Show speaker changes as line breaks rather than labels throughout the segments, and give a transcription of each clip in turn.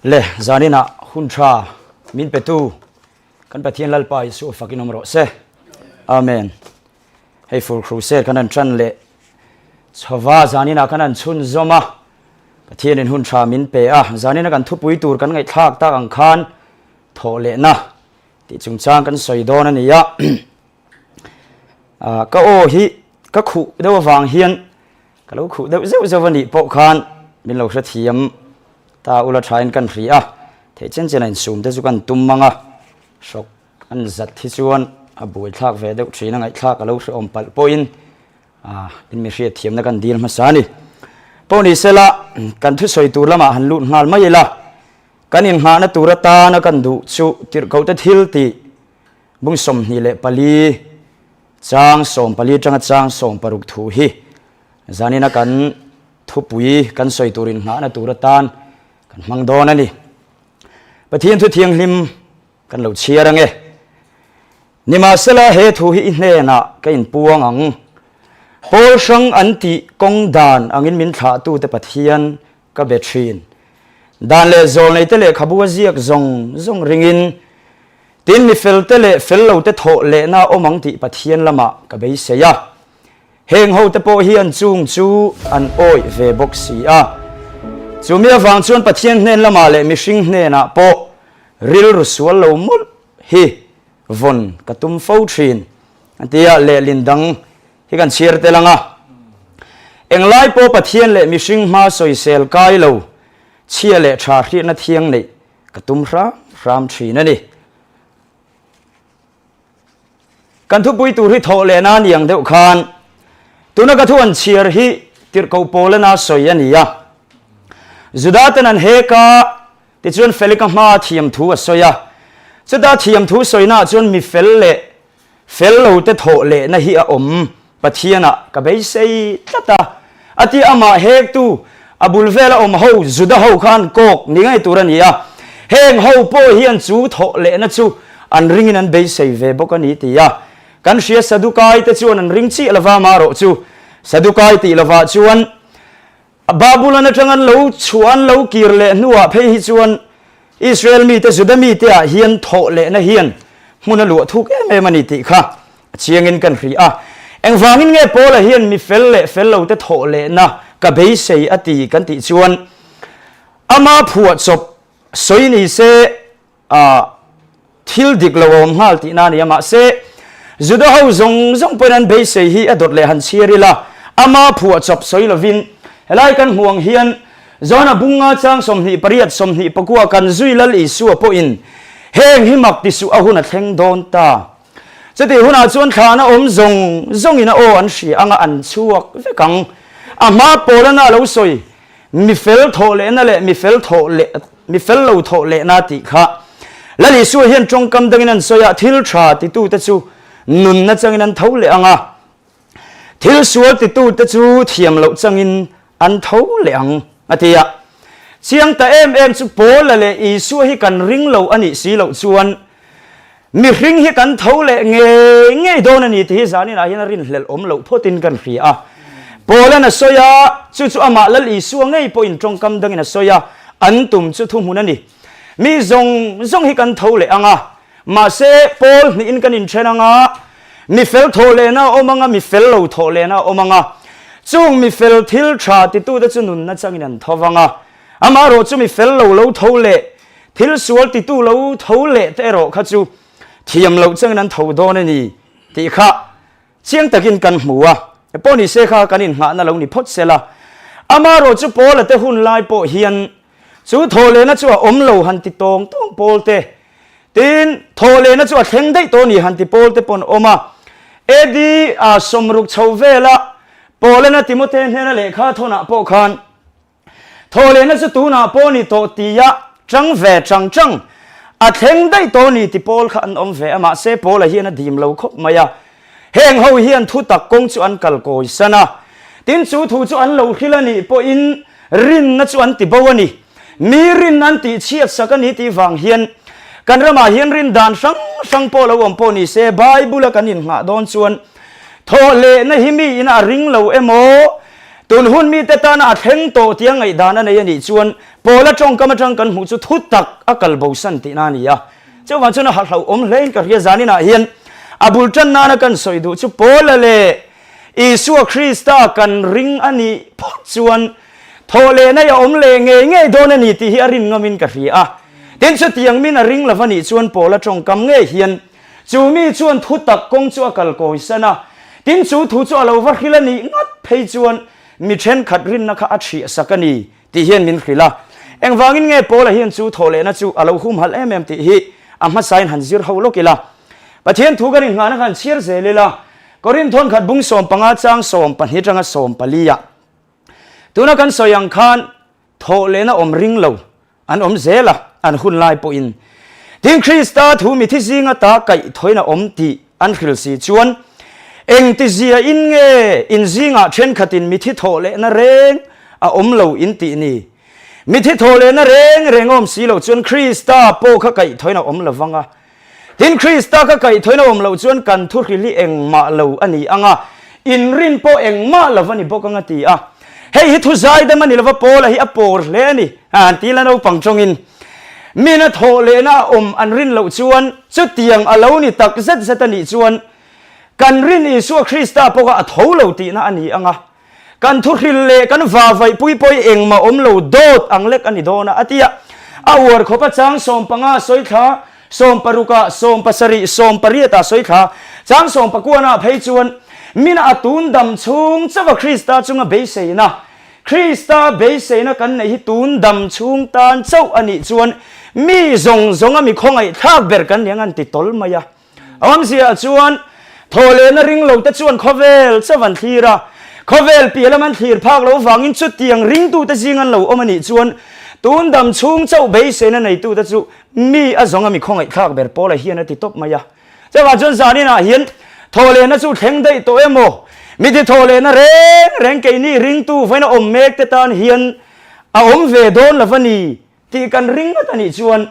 Le zaninah hun tha min petu kan Pathian Lalpa Isua fakin awm rawh se. Amen. Hei fur crusade kan han tan leh chhova zaninah kan han chhunzawm a. Pathianin hun tha min pe a, zanina kan thupui tur kan ngaihthlak tak ang khan thawh lehna tih chungchang kan sawi dawn a ni a. Ka aw hi ka khuh deuh avang hian Ka lo khuh deuh zeuh zeuh a nih pawh khan min lo hrethiam ta ula thain kan hri a, theih chen chen a insum te chu kan tum mang a, hrawk an zat hi chuan a buaithlak ve deuh thin a, ngaihthlak a lo hrehawm palh pawhin in mi hriatthiamna kan dil hmasa a ni. Pawh ni sela kan thusawi tur lamah han lut nghal mai ila, kan inghahna tur atana kan duh chu tirhkohte thil tih bung 24 Chang 14 atanga chang 16 thu hi zanina kan thupui kan sawi tur inghahna tur atan kan hmang dawn a ni. Pathian thu thianghlim kan lo chhiar ange. Nimahsela he thu hi i hnenah ka inpuang ang. Pawl hrang an tih kawng dan angin min thlahtute Pathian ka be thin. Dan leh zawlneite lehkhabu a ziak zawng zawng ringin Tin, mi felte leh fel lote thawh lehna awm ang tih Pathian lamah ka beisei a. Heng hote pawh hian chung chu an awih ve bawk si a. Chumi avang chuan Pathian hnen lamah leh mihring hnenah pawh rilru sual lo mawlh hi vawn ka tum fo thin, a ti a, lehlin dang hi kan chhiar tel ang a. Englai pawh Pathian leh mihring hma sawisel kai lo, chhia leh tha hriatna thiang neih Ka tum hram hram thin a ni. Kan thupui tur hi thawh leh na niang deuh khan tuna ka thu an chhiar hi tirhkoh Paulana sawi a ni a. Juda ten an hek a, tichuan Felika hmaa thiam thu a sawi a. Chuta thiam thu sawinaah chuan mi fel leh Fel lo te thawh lehna hi a awm, Pathianah ka beisei tlat a, a ti amah hektu a bul vela awm ho Juda ho kha an kawk ni ngei tur a ni a, heng ho pawh hian chu thawh lehna chu an ringin an beisei ve bawk a ni ti a, kan hria Sadukai te chuan an ring chiah lova amaherawh chu Sadukai tih lovah chuan Babulon atang an lo chhuah an lo kir leh hnuah phei hi chuan Israel mite Juda mite ah hian thawh lehna hian hmun a luah thuk em em a ni tih kha a chiangin kan hria a. Engvangin nge Paula hian mi fel leh fel lote thawh lehna ka beisei a ti kan tih chuan ama phuahchawp sawi ni se A thil dik lo a awm nghal tihna a ni a, mahse Juda ho zawng zawng pawhin an beisei hi a dawt leh han chhiar ila, ama phuahchawp sawi lovin helai kan hmuh ang hian Johana bunga chang 28 29 kan zui Lal Isua pawhin heng hi mak ti suh a hun a thleng dawn ta. Chutih hunah chuan thlahna awm zawng zawngin a aw an hria anga an chhuak vek ang. A hma Paulana a lo sawi Mi fel thawh lehna leh mi fel thawh leh mi fel lo thawh lehna tih kha Lal Isua hian tawngkam dangin an sawi a, thil tha titute chu nunna changin an tho leh ang a, thil sual titute chu thiam loh changin an tho leh ang a ti a. Chiang ta em em chu Paula leh Isua hi kan ring lo a nih si loh chuan Mihring hi kan tho leh ngei ngei dawn a ni tih hi zaninah hian a rinhlelh awm loh phawtin kan hria a. Paula'n a sawi a, chu chu amah Lal Isua ngei pawhin tawngkam dangin a sawi a, an tum chu thuhmun a ni. Mi zawng zawng hi kan tho leh ang a, mahse Paul hnihin kan inthen ang a, mi fel thawh lehna a awm ang a, mi fel lo thawh lehna a awm ang a, chung mi fel thil tha titute chu nunna changin an tho vang a, amaherawh chu mi fel lo lo tho leh Thil sual titu lo tho leh te erawh kha chu thiam loh changin an tho dawn a ni tih kha chiang takin kan hmu a, pawh ni se kha kan inngahna lo ni phawt sela. Amaherawh chu Paula te hun lai pawh hian chu thawhlehna chu a awm lo han ti tawng tawng pawl te, tin thawhlehna chu a thleng daih tawh a ni han ti pawl te pawh an awm a. AD 60 chho vela Paulana Timote hnena lehkha thawnah pawh khan, Thawhlehna chu tunah pawh ni tawh tia chang ve chang chang a thleng daih tawh ni ti pawl kha an awm ve a, mahse Paula hian a dim lo khawp mai a. Heng ho hian thu tak kawng chu an kal kawi san a, tin chu thu chu an lo hril a nih pawhin rinna chu an ti bo a ni. Mi rin an tih chhiat sak a ni tih vang hian kan ramah hian rin dan hrang hrang pawh lo awm pawh ni se Bible a kan innghah dawn chuan thawhlehna hi mi in a ring lo emaw Tun hun mite tana a thleng tawh tia ngaihdan a nei a nih chuan Paula tawngkam atang kan hmuh chu thu tak a kal bosan tihna a ni a. Chuvang chuan a hahlauhawm hlein ka hria zaninah hian a bul tan nana kan sawi duh chu Paula leh Isua Krista kan ring a nih phawt chuan thawh lehna i a awm leh ngei ngei dawn a ni tih hi a rin ngamin ka hria a. Tin, chutiang min a ring lo va nih chuan Paula tawngkam ngei hian chu mi chuan thu tak kawng chu a kal kawisan a, tin chu thu chu a lo va hril a nih ngat phei chuan mi thenkhat rinna kha a chhiahsak a ni tih hian min hrilh a. Engvangin nge Paula hian chu thawh lehna chu a lo humhalh em em tih hi a hmasain han zir ho lawk ila. Pathian thu kan inngahna kha han chhiar zel ila, Korinth thawnkhat bung 15 chang 12 atanga 14 ah tuna kan sawi ang khan thawh lehna awm ring lo an awm zel a, an hun lai pawhin. Tin, Krista thu mithi zinga ta kaihthawin a awm tih an hrilh si chuan, Engtizia in nge in zingah thenkhatin mithi thawh lehna reng a awm lo in tih ni? Mithi thawh lehna reng reng awm si lo chuan Krista pawh kha kaihthawin a awm lo vang a. Tin, Krista ka kaihthawin a awm loh chuan kan thuhril hi engmah lo a ni ang a, inrin pawh engmah lo a ni bawk ang a ti a. Hei hi thu zaidam a ni lova, Paula hi a pawr hle a ni, an ti la naupang tawngin. Mina thawh lehna a awm an rin loh chuan chutiang a lo ni tak zet zet a nih chuan kan rin Isua Krista pawh kha a tho lo tihna a ni ang a. Kan thuhril leh kan vavaihpui pawh hi engmah awm lo dawt ang lek a ni dawn a, a ti a. A uar khawp a chang 15 sawi thla, 16 ah, 17, 18 ah sawi thla, chang 19 ah phei chuan mina a tun dam chhung chauha Krista chunga beiseina, Krista beiseina kan neih hi tun dam chhung tan chauh a nih chuan mi zawng zawnga mi khawngaihthlak ber kan ni ang an ti tawl mai a. Awmzia chuan thawhlehna ring lo te chuan khawvel chauh an thlir a, khawvel piah lam an thlir phak loh vangin chutiang ringtute zing an lo awm a nih chuan tun dam chhung chauh beiseina neitute chu mi a zawng a mi khawngaihthlak ber Paula hian a ti tawp mai a. Chuvang chuan zaninah hian thawhlehna chu thleng daih tawh emaw, miti thawhlehna reng reng keini ringtu vawiin a awm mek te tan hian a awm ve dawn lo va ni Tih kan ring ngat a nih chuan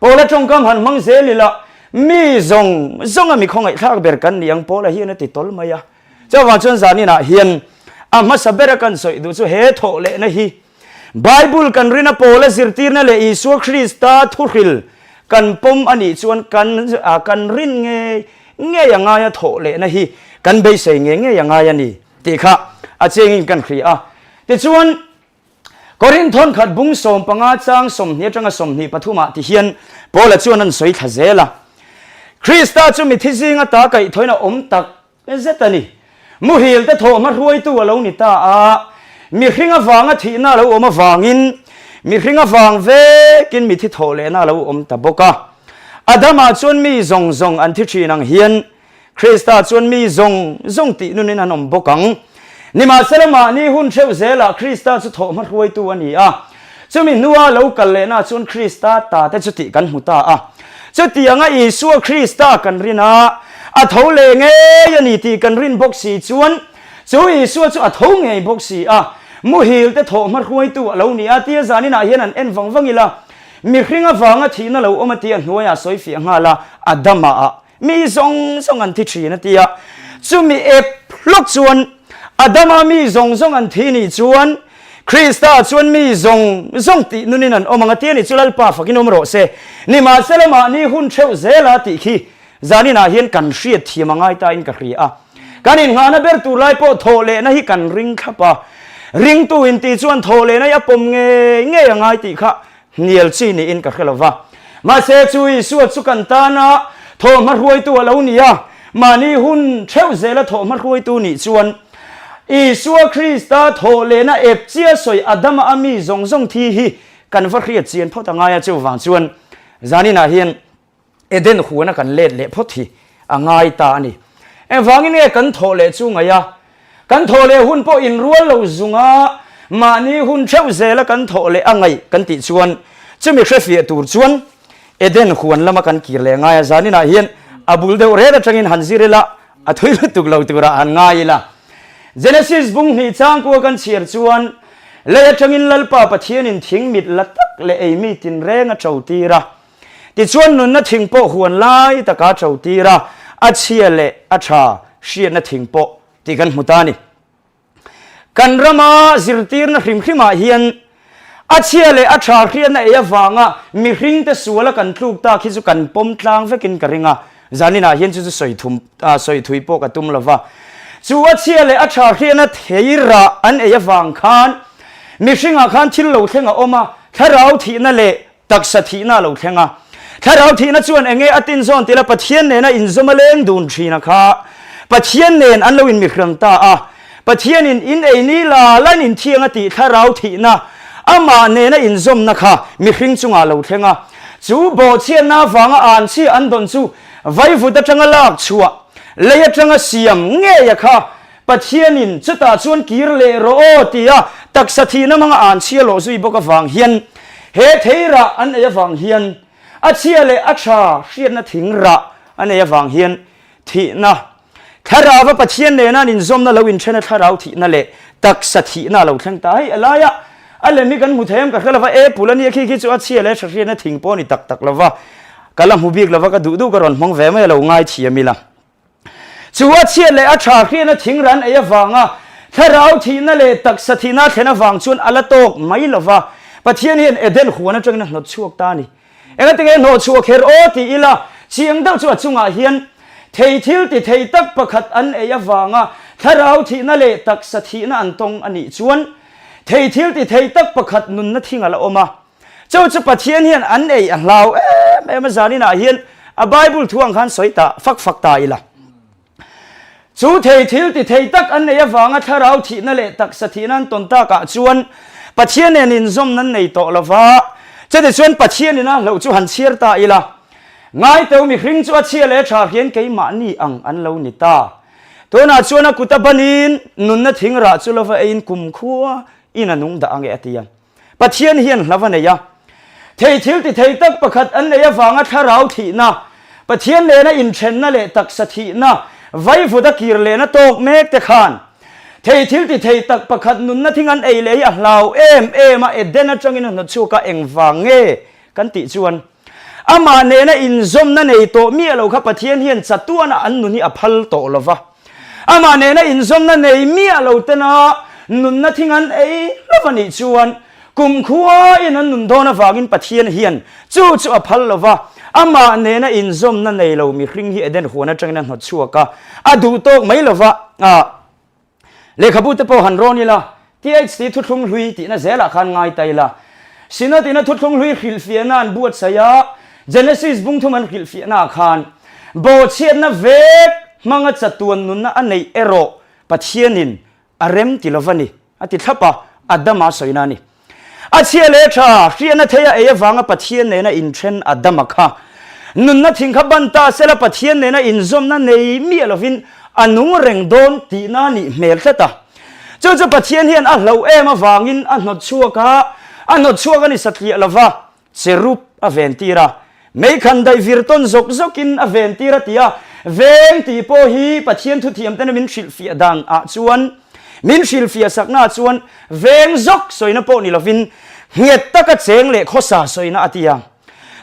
Paula tawngkam han hmang zel ila mi zawng zawnga mi khawngaihthlak ber kan ni ang Paula hian a ti tawl mai a. Chuvang chuan zaninah hian a hmasa bera kan sawi duh chu he thawh lehna hi Bible kan rina Paula zirtirna leh Isua Krista thuhril kan pawm a nih chuan kan kan rin ngei ngei a ngai a thawh lehna hi kan beisei ngei ngei a ngai a ni tih kha a chengin kan hria a. Tichuan Korinth thawnkhat bung 15 chang 20 atanga 23 ah ti hian Paula chuan an sawi thla zel a. Krista chu mithi zinga ta kaihthawin a awm tak zet a ni. Muhil te thawhhma hruaitu a lo ni ta a, mihring avanga thihna a lo awm avangin mihring avang vekin mithi thawh lehna a lo awm ta bawk a. Adama chuan mi zawng zawng an thi thin ang hian Krista chuan mi zawng zawng tih nunin an awm bawk ang. Nimahsela mahni hun hreuh zelah Krista chu thawhhma hruaitu a ni a. Chumi hnua lo kal lehna chuan Krista ta te chu tih kan hmu ta a. Chutianga Isua Krista kan rin a, a tho leh ngei a ni tih kan rin bawk si chuan chu Isua chu a tho ngei bawk si a, muhil te thawhhma hruaitu a lo ni a tia zaninah hian an en vang vang ila, mihring avanga thihna lo awm a tia hnuaiah sawi fiah nghal a, Adama ah Mi zawng zawng an thi thin a ti a, chumi ep hlawk chuan Adama mi zawng zawng an thi nih chuan Krista chuan mi zawng zawng tih nunin an awm ang a ti a ni chu Lalpa fakin awm rawh se. Nimahsela mahni hun theuh zela tih khi zaninah hian kan hriat thiam a ngai ta in ka hria a. Kan innghahna ber tur lai pawh thawh lehna hi kan ring thlap a, ringtu in tih chuan thawh lehna hi a pawm ngei ngei a ngai tih kha Hnial chi niin ka hre lo va. Mahse, chu Isua chu kan tana thawhhma hruaitu a lo ni a, mahni hun theuh zela thawhhma hruaitu nih chuan Isua Krista thawh lehna ep chia sawi Adama a mi zawng zawng thi hi kan va hriat chian phawt a ngai a, chuvang chuan zaninah hian Eden huana kan let leh phawt hi a ngai ta a ni. Engvangin nge kan thawh leh chu ngaih a? Kan thawh leh hun pawh inrual lo zunga mahni hun theuh zela kan thawh leh a ngaih kan tih chuan chumi hrefiah tur chuan Eden huan lama kan kir leh ngai a. Zaninah hian a bul deuh ret atangin han zir ila, a thui lutuk lo turah han ngai ila. Genesis bung hnih changkua kan chhiar chuan lei atangin Lalpa Pathianin thing mit la tak leh ei mi tinreng a to tir a. Tichuan nunna thing pawh huan lai taka to tir a, a chhia leh a tha hriatna thing pawh tih kan hmu ta a ni. Kan rama zirtirna hrim hrimah hian A chhia leh a tha hriatna ei avanga mihringte suala kan tluk tak hi chu kan pawm tlang vekin ka ring a, zaninah hian chu chu sawi thum sawi thui pawh ka tum lova. Chu a chhia leh a tha hriatna thei rah an ei avang khan mihringah khan thil lo thleng a awm a, thlarau thihna leh Taksa thihna a lo thleng a. Thlarau thihna chuan enge a tinzawn tila Pathian nena inzawm a leng dun thin a kha. Pathian nen an lo inmihrang ta a. Pathianin in ei ni la lan inthiang a tih thlarau thihna amah nena inzawmna kha mihring chungah a lo thleng a. Chu bawhchhiatna avanga anchhia an dawn chu vaivut atanga lak chhuah, lei atanga siam ngei a kha Pathianin chutah chuan kir leh rawh aw tia taksa thihna hmanga an chhia lawh zui bawk avang hian he thei rah an ei avang hian a chhia leh a tha hriatna thing rah an ei avang hian thihna thlarauva Pathian nena an inzawmna lo inthena thlarau thihna leh taksa thihna a lo thleng ta. Hei a laia a lem hi kan hmu thei em ka hre lova apple a nia khi khi chu a chhia leh a tha hriatna thing pawh a ni tak tak lova ka la hmu bik lova ka duh duh ka rawn hmang ve mai a lo ngaithiam ila. Chu a chhiat leh a tha hriatna thingran ei avanga thlarau thihna leh taksa thihna a thlen avang chuan a la tawk mai lo va, Pathian hian Eden huan atangin a hnawt chhuak ta a ni. Engatinge hnawh chhuak kher aw ti ila, chiang deuh chu a chungah hian thei thil ti thei tak pakhat an ei avanga thlarau thihna leh taksa thihna an tawng a nih chuan thei thil ti thei tak pakhat nunna thing a la awm a. Chu chu Pathian hian an ei a hlau em em a, zaninah hian a Bible thu ang khan sawi ta fak fak ta ila. Chu thei thil ti thei tak an nei avanga thlarau thihna leh taksa thihna an tawn takah chuan Pathian nen inzawm nan nei tawh lova, chutichuan Pathian ina hlauh chu han chhiar ta ila. Ngaiteu mihring chu a chhia leh tha hian keimahni ang an lo ni ta. Tunah chuan a kut a banin nunna thingrah chu lova eiin kumkhua in a nung dah ange a ti a. Pathian hian hlav a nei a. Thei thil ti thei tak pakhat an nei avanga thlarau thihna, Pathian nena inthenna leh taksa thihna, vaivut a kir lehna tawk mek te khan thei thil ti thei tak pakhat nunna thing an ei leh hi a hlau em em a, Eden atangin a hnawtchhuak a, engvang nge kan tih chuan Amah nena inzawmna nei tawh miah lo kha Pathian hian chatuana an nun hi a phal tawh lo va. Amah nena inzawmna nei miah lo tena nunna thing an ei hlauh a nih chuan kumkhuain an nun dawn avangin Pathian hian chu chu a phal lo va. Amah nena inzawmna nei lo mihring hi Eden huan atangin a hnawt chhuak a, a duh tawk mai lo va. Lehkhabu te pawh han rawn ila, THT thuthlung hlui tihna zelah khan ngai ta ila. Synod ina thuthlung hlui hrilhfiahna an buatsaih a, Genesis bungthum an hrilhfiahnaah khan bawhchhiatna vek hmanga chatuan nunna a neih erawh Pathianin a rem ti lova ni, a ti thlap a, Adama sawina a ni. A chhia leh tha, hriatna thei a ei avanga Pathian nena inthen a dam a kha. Nunna thing kha ban ta sela Pathian nena inzawmna nei miah lovin a nung reng dawn tihna a nih hmel tlat a. Chu chu Pathian hian a hlauh em avangin a hnawt chhuak a, a hnawt chhuak a ni satliah lova. Cherub a ven tir a, meikhan daih vir tawn zawk zawkin a ven tir a ti a, veng tih pawh hi Pathian thuthiamtena min hrilhfiah dan ah chuan, min hrilhfiah sakna ah chuan veng zawk sawina pawh ni lovin nghet taka cheng leh khawsa sawina a ti a.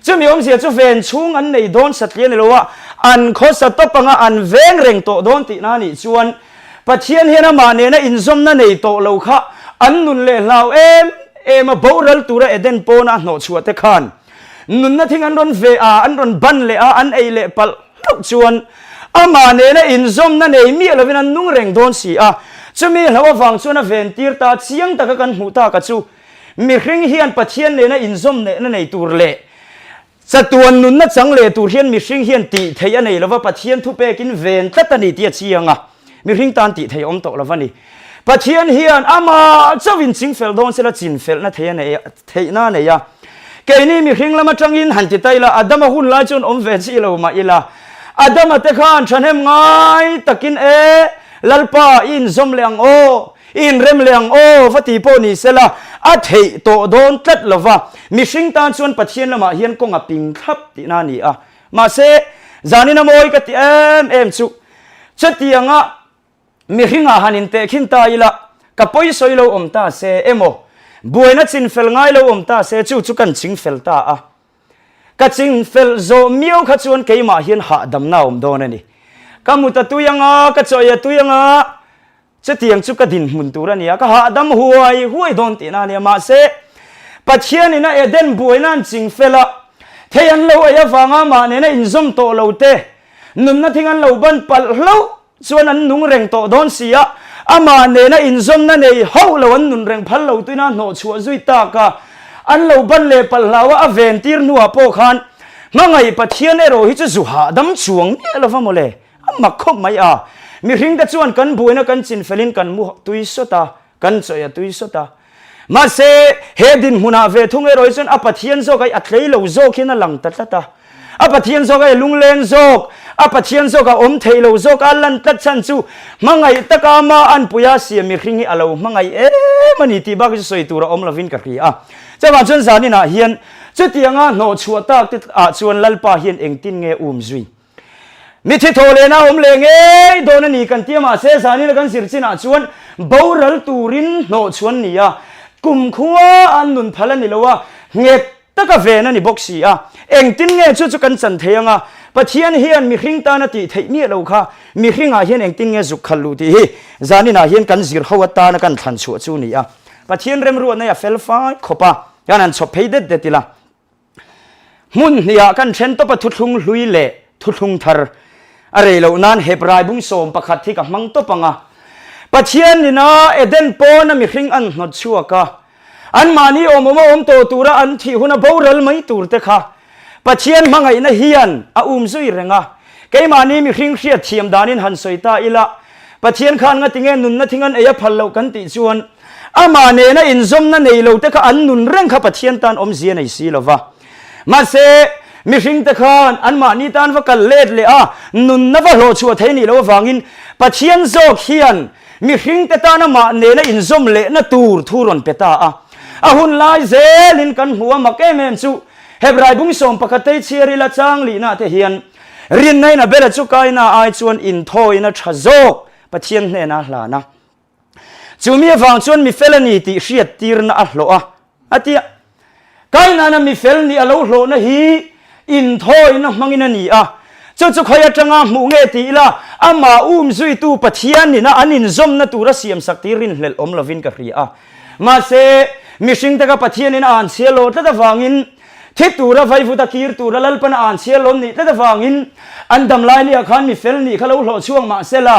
Chumi awmzia chu ven chhung an nei dawn satliah ni lo a, an khawsa tawp anga an veng reng tawh dawn tihna a nih chuan Pathian hian amah nena inzawmna nei tawh lo kha an nun leh hlau em em a, boral tura Eden pawna a hnawhchhuah te khan nunna thing an rawn ve a, an rawn ban leh a, an ei leh palh hlauh chuan amah nena inzawmna nei miah lovin an nung reng dawn si a. Chumi hlauh avang chuan a ventir ta chiang taka kan hmuh taka chu mihring hian Pathian nena inzawm nehna nei tur leh Chatuan nunna chang leh tur hian mihring hian tih theih a nei lova, Pathian thupekin ven tlat a ni tih a chiang a, mihring tan tih theih a awm tawh lova ni. Pathian hian amah chauhin chingfel dawn sela chinfelna thei a nei theihna a nei a. Keini mihring lam atangin han ti ta ila, Adama hun lai chuan awm ve chi lo mah ila, Adama te khan thahnem ngai takin e, Lalpa i inzawm leh ang aw, I inrem leh ang aw, va ti pawh ni sela, a theih tawh dawn tlat lo va, mihring tan chuan Pathian lamah hian kawng a ping thlap tihna a ni a. Mahse, zanin a mawi ka ti em em chu, chutianga mihringah han intehkhin ta ila, ka pawisawi lo awm ta se emaw, buaina chinfel ngai lo awm ta se, chu chu kan chingfel ta a. Ka chingfel zawh miau kha chuan keimah hian hahdamna a awm dawn a ni. Ka mut a tui anga, ka chawi a tui anga, Chutiang chu ka dinhmun tur a nia, ka hahdam huai huai dawn tihna a nia. Mahse, Pathianin a Eden buaina an ching fel a, thei an lo ei avanga amah nena inzawm tawh lo te, nunna thing an lo ban palh hlauh chuan an nung reng tawh dawn si a, amah nena inzawmna nei hauh lo an nun reng phal lo tuina hnawh chhuah zui tak a, an lo ban leh palh hlau a, a ven tir hnuah pawh khan hmangaih Pathian erawh hi chu zu hahdam chuang miah lo va mawle, a mak khawp mai a. Mihringte chuan kan buaina kan chinfelin kan mu tui sawt a, Kan chawi a tui sawt a. Mahse, he dinhmunah ve thung erawh hi chuan a Pathian zawk ai a tlei lo zawk hian a lang ta tlat a. A Pathian zawk ai a lungleng zawk, a Pathian zawk a awm thei lo zawk a lan tlat chhan chu hmangaih taka ama anpuia siam mihring hi a lo hmangaih em a ni tih bak hi chu sawi tur a awm lovin ka hria a. Chuvang chuan zaninah hian chutianga hnawhchhuah tak te ah chuan Lalpa hian engtin nge um zui? Mithi thaw lehna a awm leh ngei dawn a ni kan tia mahse zanina kan zir chinah chuan boral turin hnawh chhuan ni a, kumkhua an nun phal a ni lo a, nghet taka ven a ni bawk si a. Engtin nge chu chu kan chan thei anga Pathian hian mihring tana tih theih miah lo kha mihringah hian engtin nge zuk khalh luh tih hi zaninah hian kan zir ho atana kan thlan chhuah chu ni a. Pathian remruatna hi a fel fai khawp a, kan han chhawp phei det det ila. Hmun hnihah kan then tawp a thuthlung hlui leh thuthlung thar a rei loh nan Hebrai bung 11 hi ka hmang tawp ang a. Pathian nina Eden pawna mihring an hnawt chhuak a, anmahni awmawm a awm tawh tura an thih huna boral mai tur te kha Pathian hmangaihna hian a um zui reng a. Keimahni mihring hriat thiam danin han sawi ta ila, Pathian khan ngatinge nunna thing an ei a phal loh kan tih chuan Amah nena inzawmna nei lo te kha an nun reng kha Pathian tan awmzia nei si lo va. Mahse, mihringte khan anmahni tan va kal let leh a, nunna va hlawh chhuah thei nih loh avangin Pathian zawk hian mihringte tan amah nena inzawm lehna tur thu rawn pe ta a. A hun lai zelin kan hmu a mak em em chu Hebrai bung 11 tei chhiar ila chang lihna te hian rinna in Abela chu kaina ai chuan inthawina tha zawk Pathian hnena hlan a. Chu mi avang chuan mi fel a ni tih hriattirna a hlawh a, a ti a. Kainana mi fel nih a lo hlawhna hi inthawina hmangin a ni a. Chu chu khawi atanga hmuh nge ti ila, amah um zuitu Pathianin a an inzawmna tura siamsak tih rinhlelh awm lovin ka hria a. Mahse, mihringte kha Pathianin a an chhia lo tlat avangin, thi tura vaivut a kir tura Lalpan a an chhia lawm nih tlat avangin, an dam lai nia khan mi fel nih kha lo hlawh chhuak mahsela,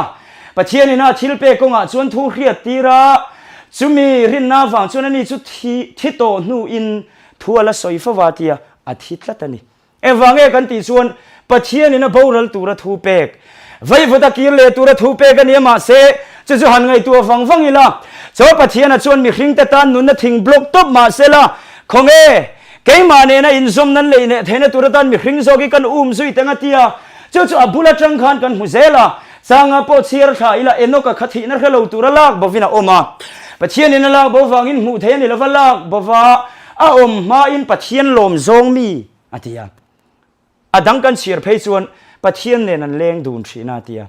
Pathianin a thil pek kawngah chuan thu hriat tir a, chumi rinna avang chuan ani chu thi thi tawh hnuin thu a la sawi fo va tia a thi tlat a ni. Engvang nge kan tih chuan Pathianin a boral tura thu pek, vaivut a kir leh tura thu pek a ni a mahse chu chu han ngaihtuah vang vang ila, chaw Pathiana chuan mihringte tan nunna thing block tawp mahse la, khawnge keimah nena inzawm nan lei neh theihna tur atan mihring zawk hi kan um zui teng a tia, chu chu a bul atang khan kan hmu zel a. Changa pawh chhiar thla ila Enoch-a kha thihna hre lo tura lak bovin a awm a. Pathianin a lak bo vangin hmuh theih a ni lova, lak bova a awm hmain Pathian lawm zawng mi a ti a. A dang kan chhiar phei chuan Pathian nen an leng dun thin a ti a.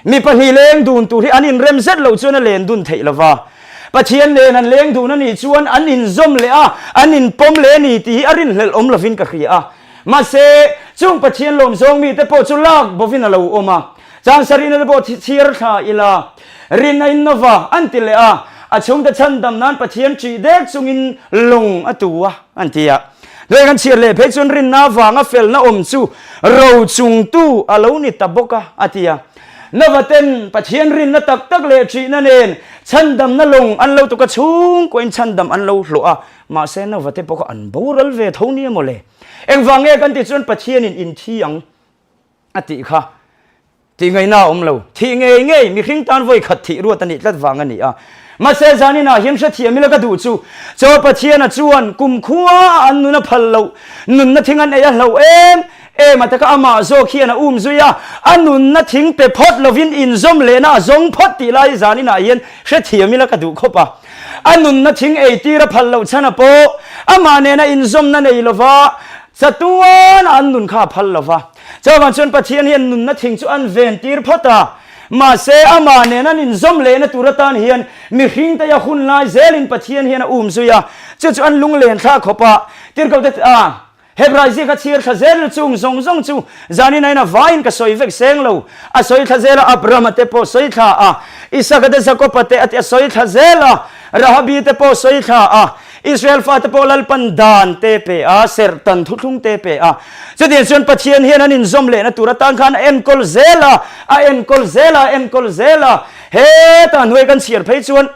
Mi pahnih leng dun tur hi an inrem zet loh chuan a len dun theih lova. Pathian nen an leng dun a nih chuan an inzawm leh a, an inpawm leh a ni tih hi a rinhlelh awm lovin ka hria a. Mahse, chung Pathian lawm zawng mite pawh chu lak bovin a lo awm a. Chang sarihna te pawh chhiar thla ila, rin a innova an ti leh a, a chhungte chhandam nan Pathian ṭih dek chungin lawng a tu a, an ti a. Hnuai kan chhiar leh phei chuan rinna avanga felna awm chu ro chungtu a lo ni ta bawk a, a ti a. Nova ten Pathian rinna tak tak leh ṭihna nen chhandamna lawng an lo tuk a, chhungkuain chhandam an lo hlawh a, mahse Nova te pawh kha an boral ve tho nia mawle. Engvang nge kan tih chuan Pathianin inthi ang a tih kha tih ngaihna a awm lo. Thih ngei ngei mihring tan vawi khat thih ruat a nih tlat vang a ni a. Mahse zaninah hian hrethiam ila ka duh chu chaw Pathiana chuan kumkhua an nun a phal loh, nunna thing an ei a hlauh em em a taka amah zawk hian a um zui a, a nunna thing pe phawt lovin inzawm lehna a zawng phawt tih lai zaninah hian hrethiam ila ka duh khawp a. A nunna thing ei tir a phal loh chhan a pawh amah nena inzawmna nei lova chatuan an nun kha a phal lova. Chuvang chuan Pathian hian nunna thing chu an ven tir phawt a, mahse amah nen an inzawm lehna tur atan hian mihring te a hun lai zelin Pathian hian a um zui a, chu chu an lunglen thla khawp a, Tirhkohte a. Hebrai ziak a chhiar thla zel chung zawng zawng chu zanin ain a vaiin ka sawi vek seng lo. A sawi thla zel a, Abrahama te pawh sawi thla a, Isaka te Jakoba te a ti a sawi thla zel a, Rahabi te pawh sawi thla a. Israel fate pawh Lalpan dan te pe a, serhtan thuthlung te pe a. Chutiang chuan Pathian hian an inzawm lehna tur atan khan a enkawl zel a, a enkawl zel a, a enkawl zel a. Heta hnuai kan chhiar phei chuan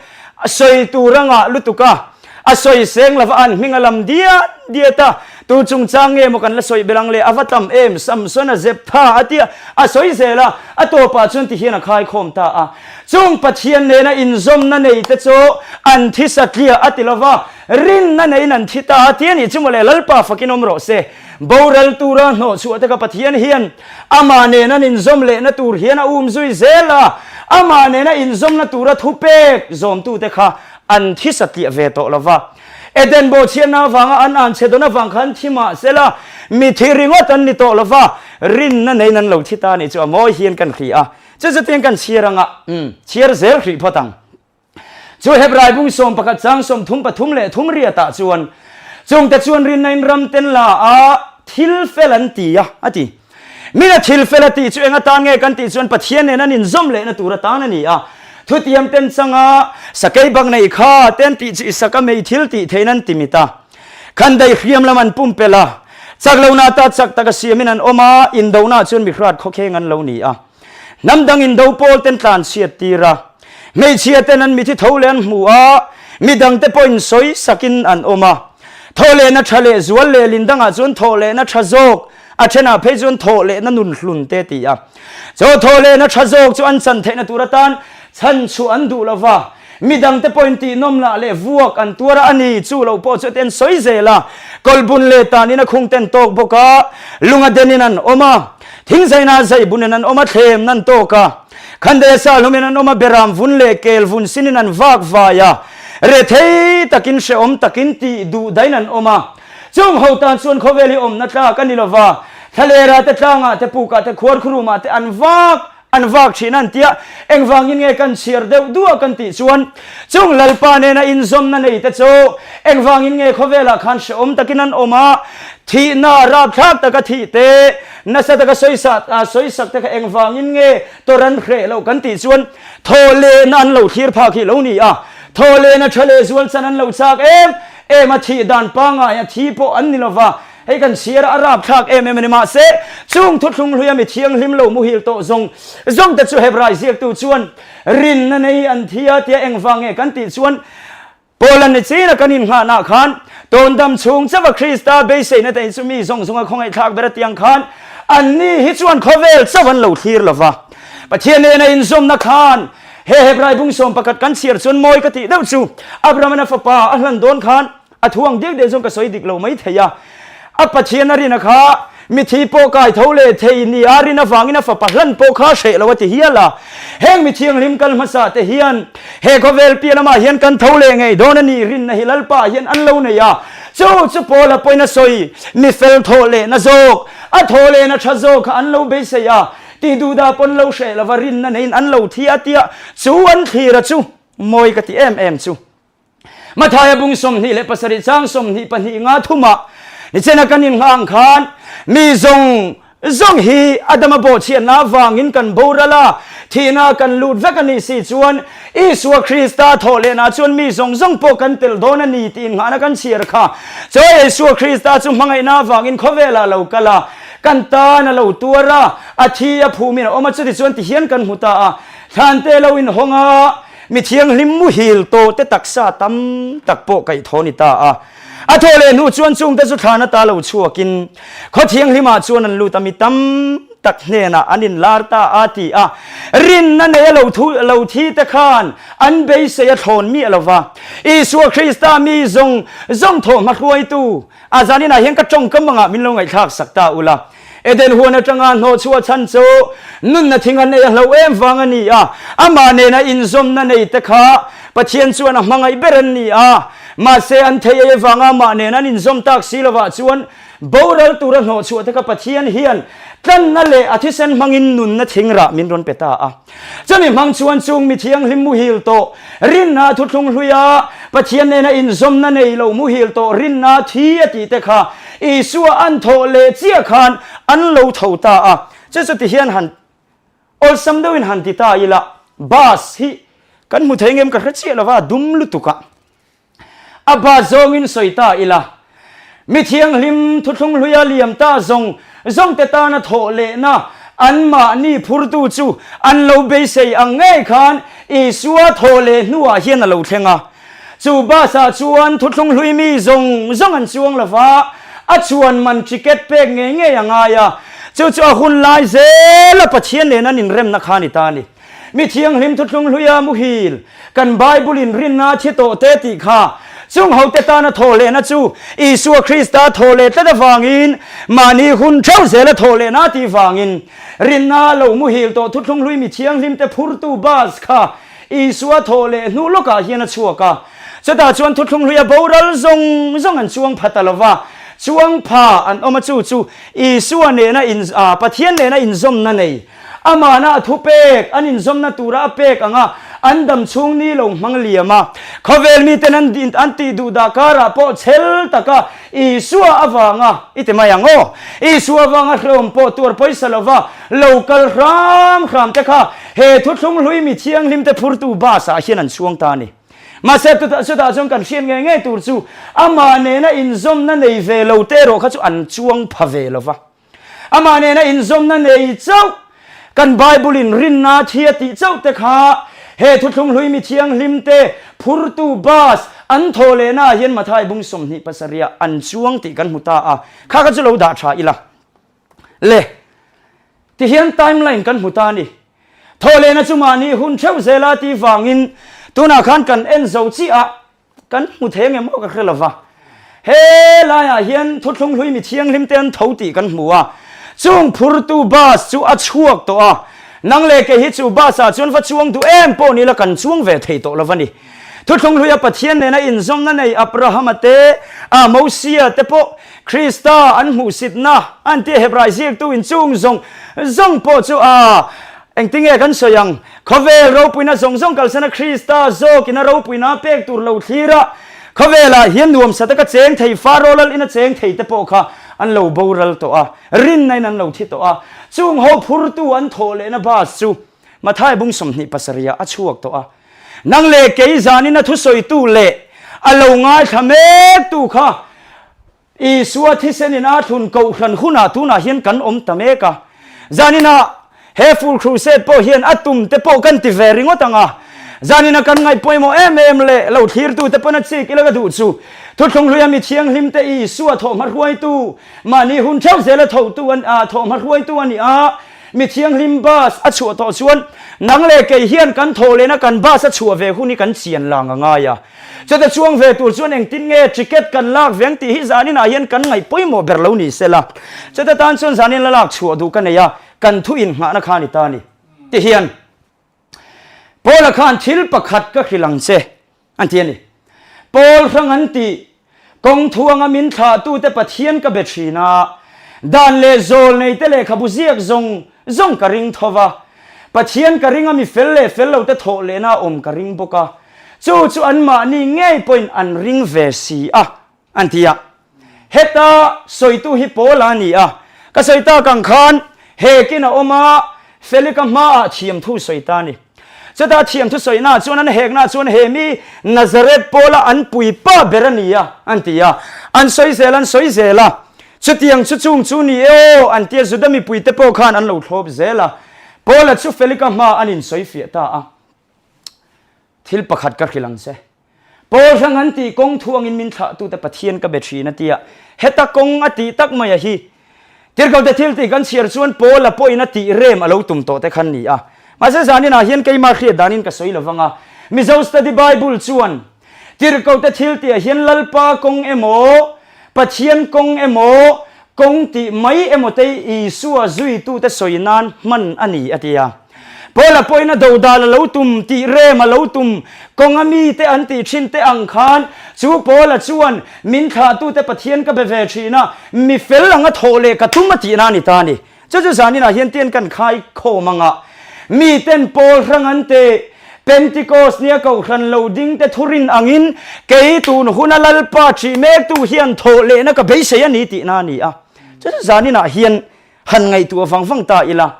sawi tur a ngah lutuk a, a sawi seng lova an hming a lam diat diat a, tu chungchang nge maw kan la sawi belh ang le, a va tam em, Samson a zep tha a tia a sawi zel a, a tawpah chuan tihian a khaikhawm ta a. Chung Pathian nena inzawmna nei te chu an thi satliah a ti lova, rinna neiin an thi ta a ti a nih chu mawle, Lalpa fakin awm rawh se. Boral tura hnawhchhuah te kha Pathian hian amah nena an inzawm lehna tur hian a um zui zel a, amah nena inzawmna tura thupek zawmtute kha an thi satliah ve tawh lova. Eden bawhchhiatna avanga an anchhe dawn avang khan thi mah sela, mi thi ringawt an ni tawh lova, rinna neiin an lo thi ta a nih chu a mawi hian kan hria a. Chu chutiang kan chhiar anga, umm, chhiar zel hrih phawt ang. Chu Hebrai bung 11 chang 33 leh thum riatah chuan, Chungte chuan rinna in ram ten la a thil fel an ti a, a ti. Mina thil fel a tih chu eng atan nge kan tih chuan Pathian nen an inzawm lehna tur atan a ni a. Thutiam ten changa sakei bak nei kha te an tih chu Isaka mei thil tih theihin an ti mit a. Khandai hriam lam an pumpelh a. Chak lohna ata chak taka siamin an awm a, indona chuan mihrat khawkheng an lo ni a. Hnam dang indo pawl ten tlan chhiat tir a, hmeichhia ten an mithi tho leh an hmu a, midang te pawhin sawi sakin an awm a. Thawh lehna tha leh zual leh lin dangah chuan thawh lehna tha zawk, a thenah phei chuan thawh lehna nun hlun te ti a. Chaw thawh lehna tha zawk chu an chan theihna tur atan chhan chhuah an duh lova, Midangte pawhin tihnawm lah leh vuak an tuar a, a ni, chu lo pawh chu an sawi zel a. Kawlhbun leh tanin a khung ten tawk bawk a, lunga denin an awm a, thingzaina zaibunin an awm a, thlemna an tawk a, khandeh sahlumin an awm a, beram vun leh kel vun sinin an vak vai a, rethei takin hrehawm takin tih duh dain an awm a. Chung ho tan chuan khawvel hi awmna tlak a ni lova, thlalera te tlangah te pukah te khuarkhurumah te an vak An vak thin an tia, engvangin nge kan chhiar deuh duah kan tih chuan chung Lalpa nena inzawmna nei te chu engvangin nge khawvelah khan hrehawm takin an awm a, thihna rapthlak taka thih te, nasa taka sawisak te kha engvangin nge tawrh an hreh loh kan tih chuan thawhlehna an lo thlir phak hi lo ni a, thawhlehna tha leh zual chan an lo chak em em a, thih dan pangngai a thi pawh an ni lova. Hei kan chhiar a, a rapthlak em em a ni. Mahse, chung thuthlung hluia mi thianghlim lo muhil tawh zawng zawng te chu Hebrai ziaktu chuan rinna nei an thi a tia engvang nge kan tih chuan Paula ni china kan innghahna khan tawndam chhung chauha Krista beiseina te hi chu mi zawng zawnga khawngaihthlak ber a tiang khan anni hi chuan khawvel chauh an lo thlir lova. Pathian nena inzawmna khan he Hebrai bung 11 kan chhiar chuan mawi ka tih deuh chu Abraham-a fapa a hlan dawn khan A thu ang deuh deuh chuan ka sawi dik lo mai thei a. A Pathian a rin a kha, mithi pawh kai tho leh thei ni a rin avangin a fapa hlan pawh kha hreh lo a ti hial a. Heng mi thianghlim kal hmasa te hian he khawvel piah lamah hian kan tho leh ngei dawn a ni rinna hi Lalpa hian an lo nei a. Chu chu Paula pawhin a sawi, mi fel thawh lehna zawk, a thawh lehna tha zawk kha an lo beisei a, tih duhdah pawn lo hreh lova rinna neiin an lo thi a tia chu an thlir a chu mawi ka ti em em chu. Mathaia bung 27 chang 22 nga thumah nichena kan inngah ang khan mi zawng zawng hi Adama bawhchhiatna avangin kan boral a, thihna kan lut vek a nih si chuan Isua Krista thawh lehna chuan mi zawng zawng pawh kan tel dawn a ni tih innghahna kan chhiar kha. Chaw Isua Krista chu hmangaihna avangin khawvelah a lo kal a, kan tan a lo tuar a, a thi a phumin a awm a, chutichuan tihian kan hmu ta a, thlante lo inhawng a, Mi thianghlim muhil tawh te taksa tam tak pawh kaih thaw ni ta a. A thawh leh hnu chuan chungte chu thlan ata lo chhuakin khaw thianghlimah chuan an lut a, mi tam tak hnenah an inlar ta a ti a. Rinna nei a lo thu lo thi te khan an beisei a thlawn miah lo va. Isua Krista mi zawng zawng thawh hma hruaitu a zaninah hian ka tawngkam angah min lo ngaihthlak sak ta ula. Eden huan atanga hnawhchhuah chhan chu nunna thing an ei a hlo em vang a ni a, amah nena inzawmna nei te kha Pathian chuan a hmangaih ber an ni a, mahse an thei ei avanga amah nena an inzawm tak si lovah chuan boral tura hnawhchhuah te kha Pathian hian tlanna leh a thisen hmangin nunna thing rah min rawn pe ta a. Chumi hmang chuan chung mi thianghlim muhil tawh rinna thuthlung hluia Pathian nena inzawmna nei lo muhil tawh rinna thi a tih te kha Isua an thawh leh chiah khan an lo tho ta a. Chu chu ti hian han awlsam deuhin han ti ta ila, bus hi kan hmu thei ngem ka hre chiah lova, dum lutuk a. A bus zawngin sawi ta ila. Mi thianghlim thuthlung hluia liam ta zawng zawngte tana thawh lehna anmahni phurtu chu an lo beisei ang ngei khan Isua thawh leh hnuah hian a lo thleng a. Chu bus ah chuan thuthlung hlui mi zawng zawng an chuang lo va, a chuan man ticket pek ngei ngei a ngai a. Chu chu a hun lai zela Pathian nen an inremna kha a ni ta a ni. Mi thianghlim thuthlung hluia muhil, kan Bible in rinna thi tawh te tih kha chung hote tana thawh lehna chu Isua Krista thawh leh tlat avangin mahni hun theuh zela thawh lehna tih vangin rinna lo muhil tawh thuthlung hlui mi thianghlim te phurtu bus kha Isua thawh leh hnu lawkah hian a chhuak a. Chutah chuan thuthlung hluia boral zawng zawng an chuang pha ta lova, chuang pha an awm a chu chu Isua nena in Pathian nena inzawmna nei Amahna a thupek, an inzawmna tura a pek ang a, an dam chhung ni lo hmang liam a. Khawvel miten an an tih duh dah karah pawh chhel taka Isua avanga, i ti mai ang aw, Isua avanga hrehawm pawh tuar pawisa lova lo kal hram hram te kha he thuthlung hlui mi thianghlim te phurtu bus ah hian an chhuang ta a ni. Mahse chutah chuan kan hriat ngei ngei tur chu amah nena inzawmna nei ve lo te erawh kha chu an chuang pha ve lova. Amah nena inzawmna nei chauh, kan Bible-in rinna thi a tih chauh te kha he thuthlung hlui mi thianghlim te phurtu bus an thawh lehna ah hian Mathai bung 27 ah an chuang tih kan hmu ta a, kha kha chu lo dah tha ila. Le, tihian timeline kan hmu ta a ni. Thawh lehna chu mahni hun theuh zela tih vangin tunah khan kan en zo chiah a, Kan hmu thei ange maw ka hre lova. He laiah hian thuthlung hlui mi thianghlim te an tho tih kan hmu a. Chung phurtu bus chu a chhuak tawh a. Nang leh kei hi chu bus ah chuan va chuang duh em pawh ni la kan chuang ve thei tawh lova ni. Thuthlung hluia Pathian nena inzawmna nei Abrahama te, a Mosia te pawh Krista an hmuhsitna an tia Hebrai ziaktu in chung zawng zawng pawh chu a Engtinge kan sawi ang? Khawvel ropuina zawng zawng kalsana Krista zawkin a ropuina pek tur lo thlir a, khawvelah hian nuamsa taka cheng thei Faro lal ina cheng thei te pawh kha an lo boral tawh a, rinna in an lo thi tawh a. Chung ho phurtu an thawh lehna bus chu Mathai bung 27 ah a chhuak tawh a. Nang leh kei zanin a thusawitu leh a lo ngaithla mektu kha Isua thisen in a thlun kohhran hunah tunah hian kan awm ta mek a. Zaninah he Full Crusade pawh hian a tum te pawh kan ti ve ringawt ang a. Zaninah kan ngaih pawimawh em em leh lo thlirtu te pawn a chik ila ka duh chu Thuthlung hluia mi thianghlim te Isua thawhhma hruaitu mahni hun theuh zela thotu an thawhhma hruaitu a ni a. Mi thianghlim bus a chhuah tawh chuan nang leh kei hian kan thawh lehna kan bus a chhuah ve hun hi kan chian lang a ngai a. Chute chuang ve tur chuan engtin nge ticket kan lak veng tih hi zaninah hian kan ngaih pawimawh ber lo ni se la. Chute tan chuan zanin la lak chhuah duh ka nei a, kan thu inngahna kha a ni ta a ni. Ti hian Paula khan thil pakhat ka hrilh ang che an ti a ni. Paul hrang an tih Kawng thuanga min thlahtute Pathian ka be thin a, dan leh zawl neite lehkhabu ziak zawng zawng ka ring tho va. Pathian ka ring a mi fel leh fel lote thawh lehna a awm ka ring bawk a, chu chu anmahni ngei pawhin an ring ve si a, an ti a. Heta sawitu hi Paula a ni a, ka sawi tak ang khan hekin a awm a, Felika hmaah thiamthu sawi ta a ni. Chutah thiamthu sawina chuan an hekna chuan he mi Nazareth pawla an puipa ber a ni a, an ti a. An sawi zel an sawi zel a. Chutiang chu chung chu ni e aw, an tia Juda mipuite pawh khan an lo thlawp zel a. Paula chu Felika hmaah an insawifiah ta a. Thil pakhat ka hrilh ang che. Paul hrang an tih kawng thu angin min thlahtute Pathian ka be thin a ti a. Heta kawng a tih tak mai a hi. Tirhkote thil tih kan chhiar chuan Paula pawhin a tih rem a lo tum tawh te khan ni a. Mahse zaninah hian keimah hriat danin ka sawi lovang a. Mizo Study Bible chuan Tirhkote thil tihah hian Lalpa kawng emaw, Pathian kawng emaw, kawng tih mai emaw te Isua zuitute sawi nan hman a ni a ti a. Paula pawhin a dodal a lo tum tih rem a lo tum kawnga mite an tih thin te ang khan chu Paula chuan min thlahtute Pathian ka be ve thin a, mi fel anga thawh leh ka tum a tihna a ni ta a ni. Chu chu zaninah hian tian kan khai khawm anga miten Paul hrang an teh Pentecost nia kohhran lo ding te thurin angin kei tun huna Lalpa ṭih mektu hian thawh lehna ka beisei a ni tihna a ni a. Chu chu zaninah hian Han ngaihtuah vang vang ta ila,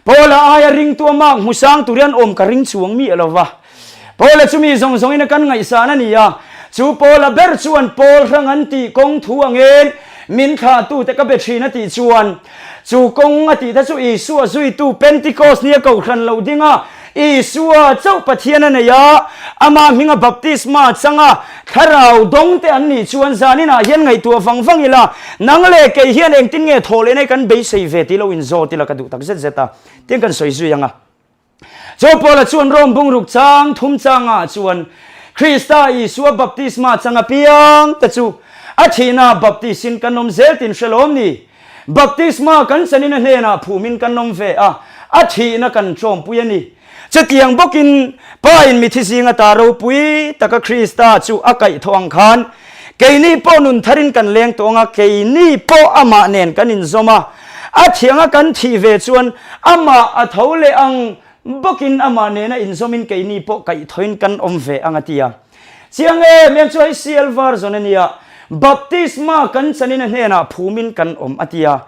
Paula aia ringtu a mak hmu sang tur hian awm ka ring chuang miah lo va. Paula chu mi zawng zawngin a kan ngaihsan a ni a. Chu Paula ber chuan Paul hrang an tih kawng thu angin min thlahtute ka be thin a tih chuan, chu kawng a tihte chu Isua zuitu Pentecost nia kohhran lo ding a, Isua chauh Pathian a nei a, amah hminga baptisma chang a, thlarau dawng te an nih chuan zaninah hian ngaihtuah vang vang ila, nang leh kei hian engtin nge thawh leh nei kan beisei ve tih lo inzawt ila ka duh tak zet zet a, tin kan sawi zui ang a. Chu Paula chuan Rom bungruk chang thum changah chuan Krista Isua baptisma chang apiang te chu a thihna baptisin kan awm zel tin hre lawm ni? Baptisma kan chanin a hnenah phumin kan awm ve a, a thihna kan ṭawmpui a ni. Chutiang bawkin Pa in mithi zinga ta ropui taka Krista chu a kaihthawh ang khan keini pawh nun tharin kan leng tawh ang a, keini pawh amah nen kan inzawm a, a thianga kan thih ve chuan amah a tho leh ang bawkin amah nena inzawmin keini pawh kaihthawhin kan awm ve ang a ti a. Chiang em em chu hei CL version a nia, Baptisma kan chanin a hnenah phumin kan awm a ti a.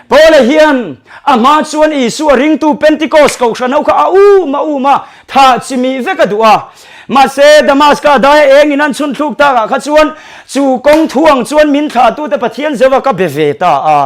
Paula hian a hma chuan Isua ringtu Pentecost kohhran ho kha a um a um a, thah chimih vek a duh a. Mahse, Damaska daia engin an chhun thluk takah kha chuan chu kawng thuang chuan min thlahtute Pathian Jehova ka be ve ta a.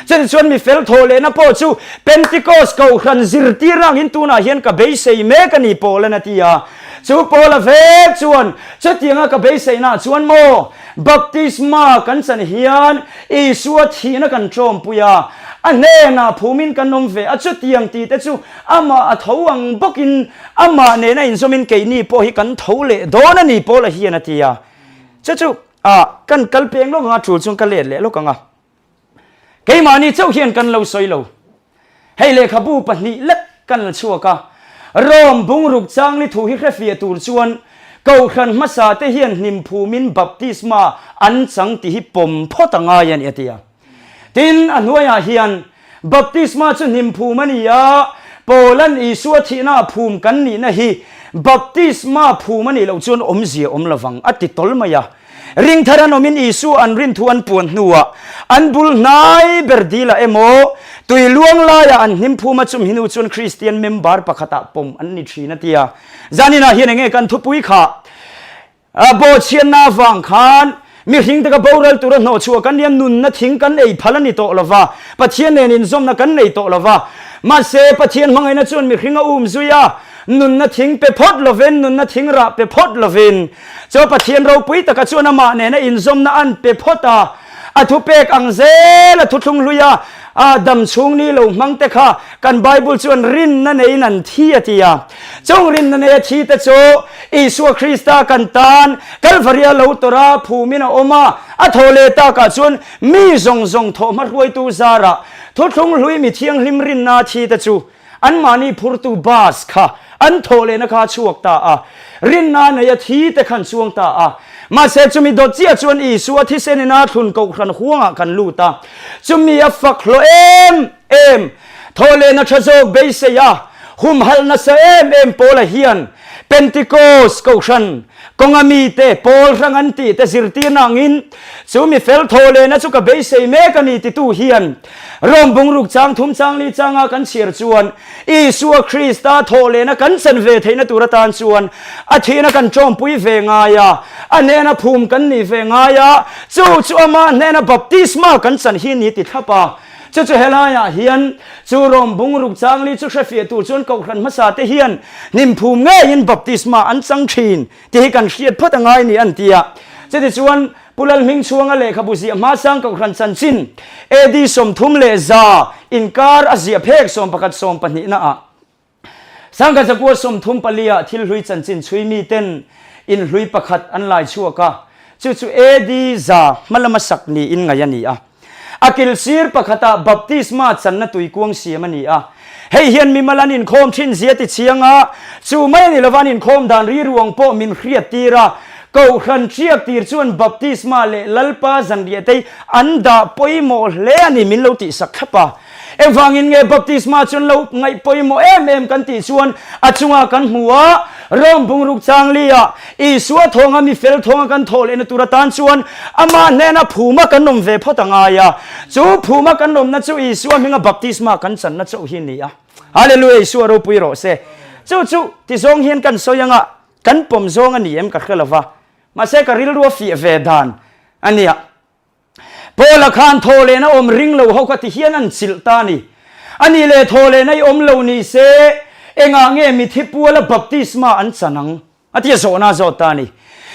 Chutichuan mi fel thawh lehna pawh chu Pentecost kohhran zirtirna angin tunah hian ka beisei mek a ni Paula'n a ti a. Chu Paula vek chuan chutianga ka beiseihnaah chuan maw baptisma kan chan hian Isua thihna kan ṭawmpui a, a hnenah phumin kan awm ve a, chutiang tih te chu amah a tho ang bawkin amah nena inzawmin keini pawh hi kan tho leh dawn a ni Paula hian a ti a. Chu chu kan kal peng lawk ang a, ṭul chuan ka let leh lawk ang a. Keimahni chauh hian kan lo sawi lo. Hei lehkhabu pahnih lek kan la chhuak a, Rom bungruk changli thu hi hrefiah tur chuan Kohhran hmasa te hian hnim phumin baptisma an chang tih hi pawm phawt a ngai a ni a ti a. Tin, a hnuaiah hian baptisma chu hnim phum a ni a, Paula'n Isua thihna a phum kan nihna hi baptisma phum a nih loh chuan awmzia awm lovang a ti tawl mai a. Ringthar an awmin Isua an rin thu an puan hnuah an bul hnai ber dilah emaw tui luang laiah an hnim phum a chum hi nu chuan Kristian member pakhatah pawm an ni thin a ti a. Zaninah hian enge kan thupui kha bawhchhiatna avang khan mihring te ka boral tura hnawhchhuah kan nia nunna thing kan ei phal a ni tawh lova, Pathian nen inzawmna kan nei tawh lova. Mahse Pathian hmangaihna chuan mihring a um zui a, nunna thing pe phawt lovin, nunna thing rah pe phawt lovin, Chu Pathian ropui taka chuan amah nena inzawmna an pe phawt a, a thupek ang zel a thuthlung hlui a, a dam chhung ni lo hmang te kha kan Bible chuan rinna neiin an thi a ti a. Chung rinna nei a thi te chu Isua Krista kan tan Kalvaria lo tawrh a phumin a awm a, a thaw leh takah chuan mi zawng zawng thawhhma hruaitu zarah thuthlung hlui mi thianghlim rinna a thi te chu Anmahni phurtu bus kha an thawh lehna kha a chhuak ta a, rinna nei a thi te khan chuang ta a. Mahse chumi dawt chiah chuan Isua thisen ina thlun kohhran huangah kan lut a, chumi a fak hlawh em em, thawh lehna tha zawk beisei a, humhalh nasa em em Paula hian Pentikos kohhran kawnga mite pawl hrang an tih te zirtirna angin chu mi fel thawh lehna chu ka beisei mek a ni titu hian Rom bungruk chang thum chang li changa kan chhiar chuan Isua Krista thawh lehna kan chan ve theihna tur atan chuan a thihna kan tawmpui ve ngai a, a hnena phum kan nih ve ngai a, chu chu amah hnena baptisma kan chan hi ni ti thlap a. Chu chu helaiah hian chu Rom bungruk chang li chu hrefiah tur chuan Kohhran hmasa te hian hnim phum ngeiin baptisma an chang thin tih hi kan hriat phawt a ngai ni an ti a. Chutichuan Pu Lalhmingchhuanga lehkhabu ziah hmasang Kohhran chanchin AD 33 inkar a ziah phek 11 12 naah Sangha zakua 34 ah thil hlui chanchin chhui miten in hlui pakhat an lai chhuak a, chu chu AD 100 hmalama sak niin ngaih a ni a. A kil sir pakhatah baptisma channa tuikuang siam a ni a. Hei hian mimal an inkhawm thin zia ti chiang a, chu mai a ni lova an inkhawm dan riruang pawh min hriat tir a. Kohhran ṭiak tir chuan baptisma leh Lalpa zanriahtei an dah pawimawh hle a ni min lo tihsak thlap a. Engvangin nge baptisma chuan lo ngaih pawimawh em em kan tih chuan a chungah kan hmu a, Rom bungruk changli ah Isua thawnga mi fel thawnga kan thawh lehna tur atan chuan amah hnena phuma kan awm ve phawt a ngai a, chu phuma kan awmna chu Isua hminga baptisma kan channa chauh hi a ni a. Hallelujah Isua ropui rawh se. Chu chu tizawng hian kan sawi anga kan pawm zawng a ni em ka hre lova. Mahse ka rilru a fiah ve dan a nia. Paula khan thawhlehna awm ring lo ho kha ti hian an chilh ta a ni. A nih leh thawhlehna i awm lo ni se, engah nge mithi puala baptisma an chan ang? A ti a zawhna a zawt ta a ni.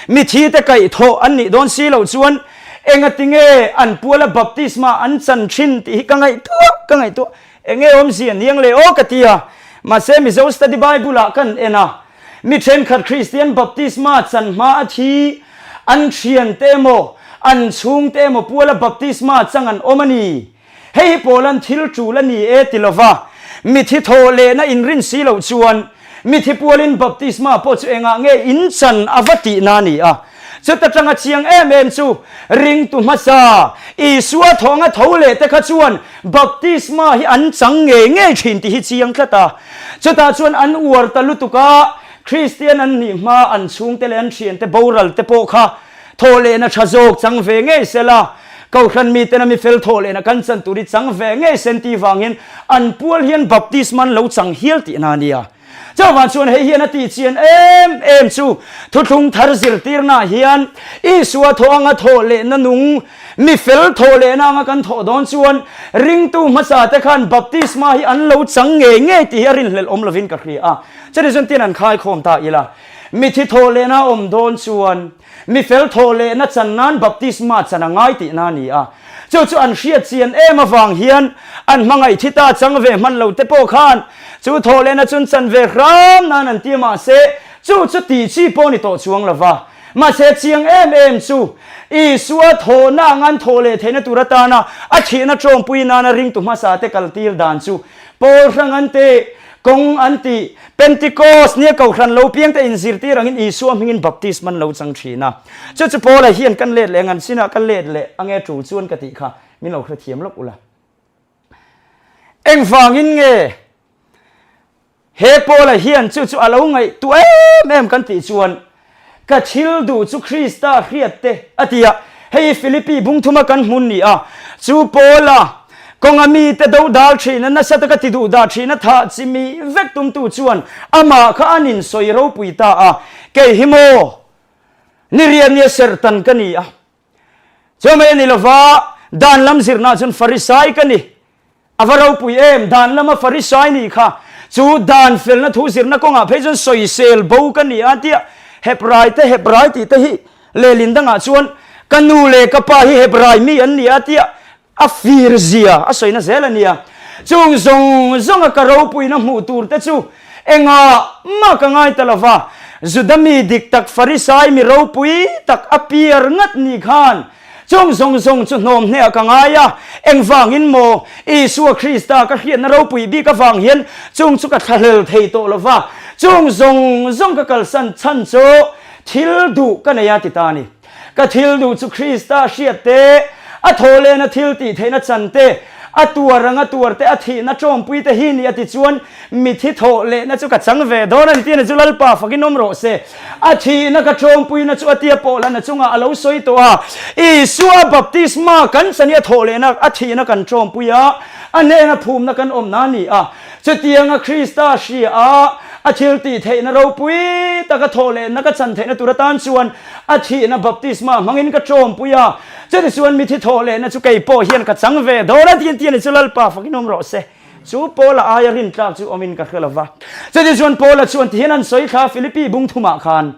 Mithi te kaih thawh an nih dawn si loh chuan engati nge an puala baptisma an chan thin tih hi ka ngaihtuah ka ngaihtuah. Enge awmzia niang le aw ka ti a. Mahse Mizo Study Bible ah kan en a, mi thenkhat Kristian baptisma chan hma a thi an thiante emaw an chhungte emaw puala baptisma chang an awm a ni. Hei hi Paula'n thil tul a ni e ti lova, mithi thawh lehna inrin si loh chuan mithi pualin baptisma pawh chu engah nge in chan a va tihna a ni a. Chuta tanga chiang em em chu ringtu hmasa Isua thawnga tho leh te kha chuan baptisma hi an chang ngei ngei thin tih hi chiang tlat a. Chutah chuan an uar ta lutuk a, Kristian an nih hma an chhungte leh an thiante boral te pawh kha Thawh lehna tha zawk chang ve ngei se la, Kohhran miten a mifel thawh lehna kan chan tur hi chang ve ngei se an tih vangin an pual hian baptisma an lo chang hial tihna a nia. Chuvang chuan hei hian a tih chian em em chu thuthlung thar zirtirnaah hian Isua thawh anga thawh lehna nung, mifel thawh lehna anga kan thawh dawn chuan ringtu hmasa te khan baptisma hi an lo chang ngei ngei tih hi a rinhlelh awm lovin ka hria a. Chutih chuan tin an khaikhawm ta ila. Mithi thawh lehna awm dawn chuan mi fel thawh lehna chan nan baptisma chan a ngai tihna a ni a. Chu chu an hriat chian em avang hian an hmangaih thi ta chang ve hman lo te pawh khan chu thawh lehna chun chan ve hram nan an ti a mahse chu chu tih chi pawh ni tawh chuang lo va. Mahse chiang em em chu Isua thawhna anga an thawh leh theihna tur atana a thihna tawngpui nana ringtu hmasa te kaltir dan chu Paul hrang an ti, kawng an ti, Pentecost nia Kohhran lo piangte inzirtir angin Isua hmingin baptism an lo chang thin a. Chu chu Paula hian kan let leh ang an sinah ka let leh ange tul chuan ka tih kha min lo hrethiam lawk ula. Engvangin nge He Paula hian chu chu a lo ngaihtuah em em kan tih chuan, Ka thil duh chu Krista hriat te, a ti a. Hei hi Philippi bungthuma kan hmun ni a. Chu Paula kawnga mite do dal thina nasa taka ti duh dah thina thah chi mi vek tumtu chuan amah kha an insawi ropui ta a, Kei hi maw ni rian nia serhtan ka ni a. Chu mai a ni lova, dan lam zirnaah chuan Farisai ka ni. A va ropui em? Dan lama Farisai nih kha chu dan felna thu zirna kawngah phei chuan sawisel bo ka ni a tia Hebrai te Hebrai tih te hi lehlin dangah chuan ka nu leh ka pa hi Hebrai mi an ni a tia a fir zia a sawina zel a nia. Chung zawng zawnga ka ropuina hmuh tur te chu engah mah ka ngai ta lova, Juda mi dik tak Farisai mi ropui tak a piar ngat ni khan Chung zawng zawng chu hnawm hneah ka ngai a, engvangin maw Isua Krista ka hriatna ropui bik avang hian chung chu ka thlahlel thei tawh lo va, chung zawng zawng ka kalsan chhan chu thil duh ka nei a ti ta a ni. Ka thil duh chu Krista hriat te, a thawhlehna thil tih theihna chan te, a tuar anga tuar te, a thihna tawmpui te hi ni a ti chuan Mithi thawh lehna chu ka chang ve dawn a ni tihna chu Lalpa fakin awm rawh se. A thihna ka tawmpuina chu a tia pawh lana chungah a lo sawi tawh a. Isua baptisma kan chani a thawh lehna a thihna kan tawmpui a, a hnena phumna kan awmna a ni a. Chutianga Krista hria a, a thil tih theihna ropui taka thawh lehna ka chan theihna tur atan chuan a thihna baptisma hmangin ka tawmpui a. Chutichuan mithi thawh lehna chu kei pawh hian ka chang ve dawn a ti tihna chu Lalpa fakin awm rawh se. Chu Paula aia rintlak chu awmin ka hre lo va. Chutichuan Paula chuan tihian an sawi thla Philippi bung thumah khan,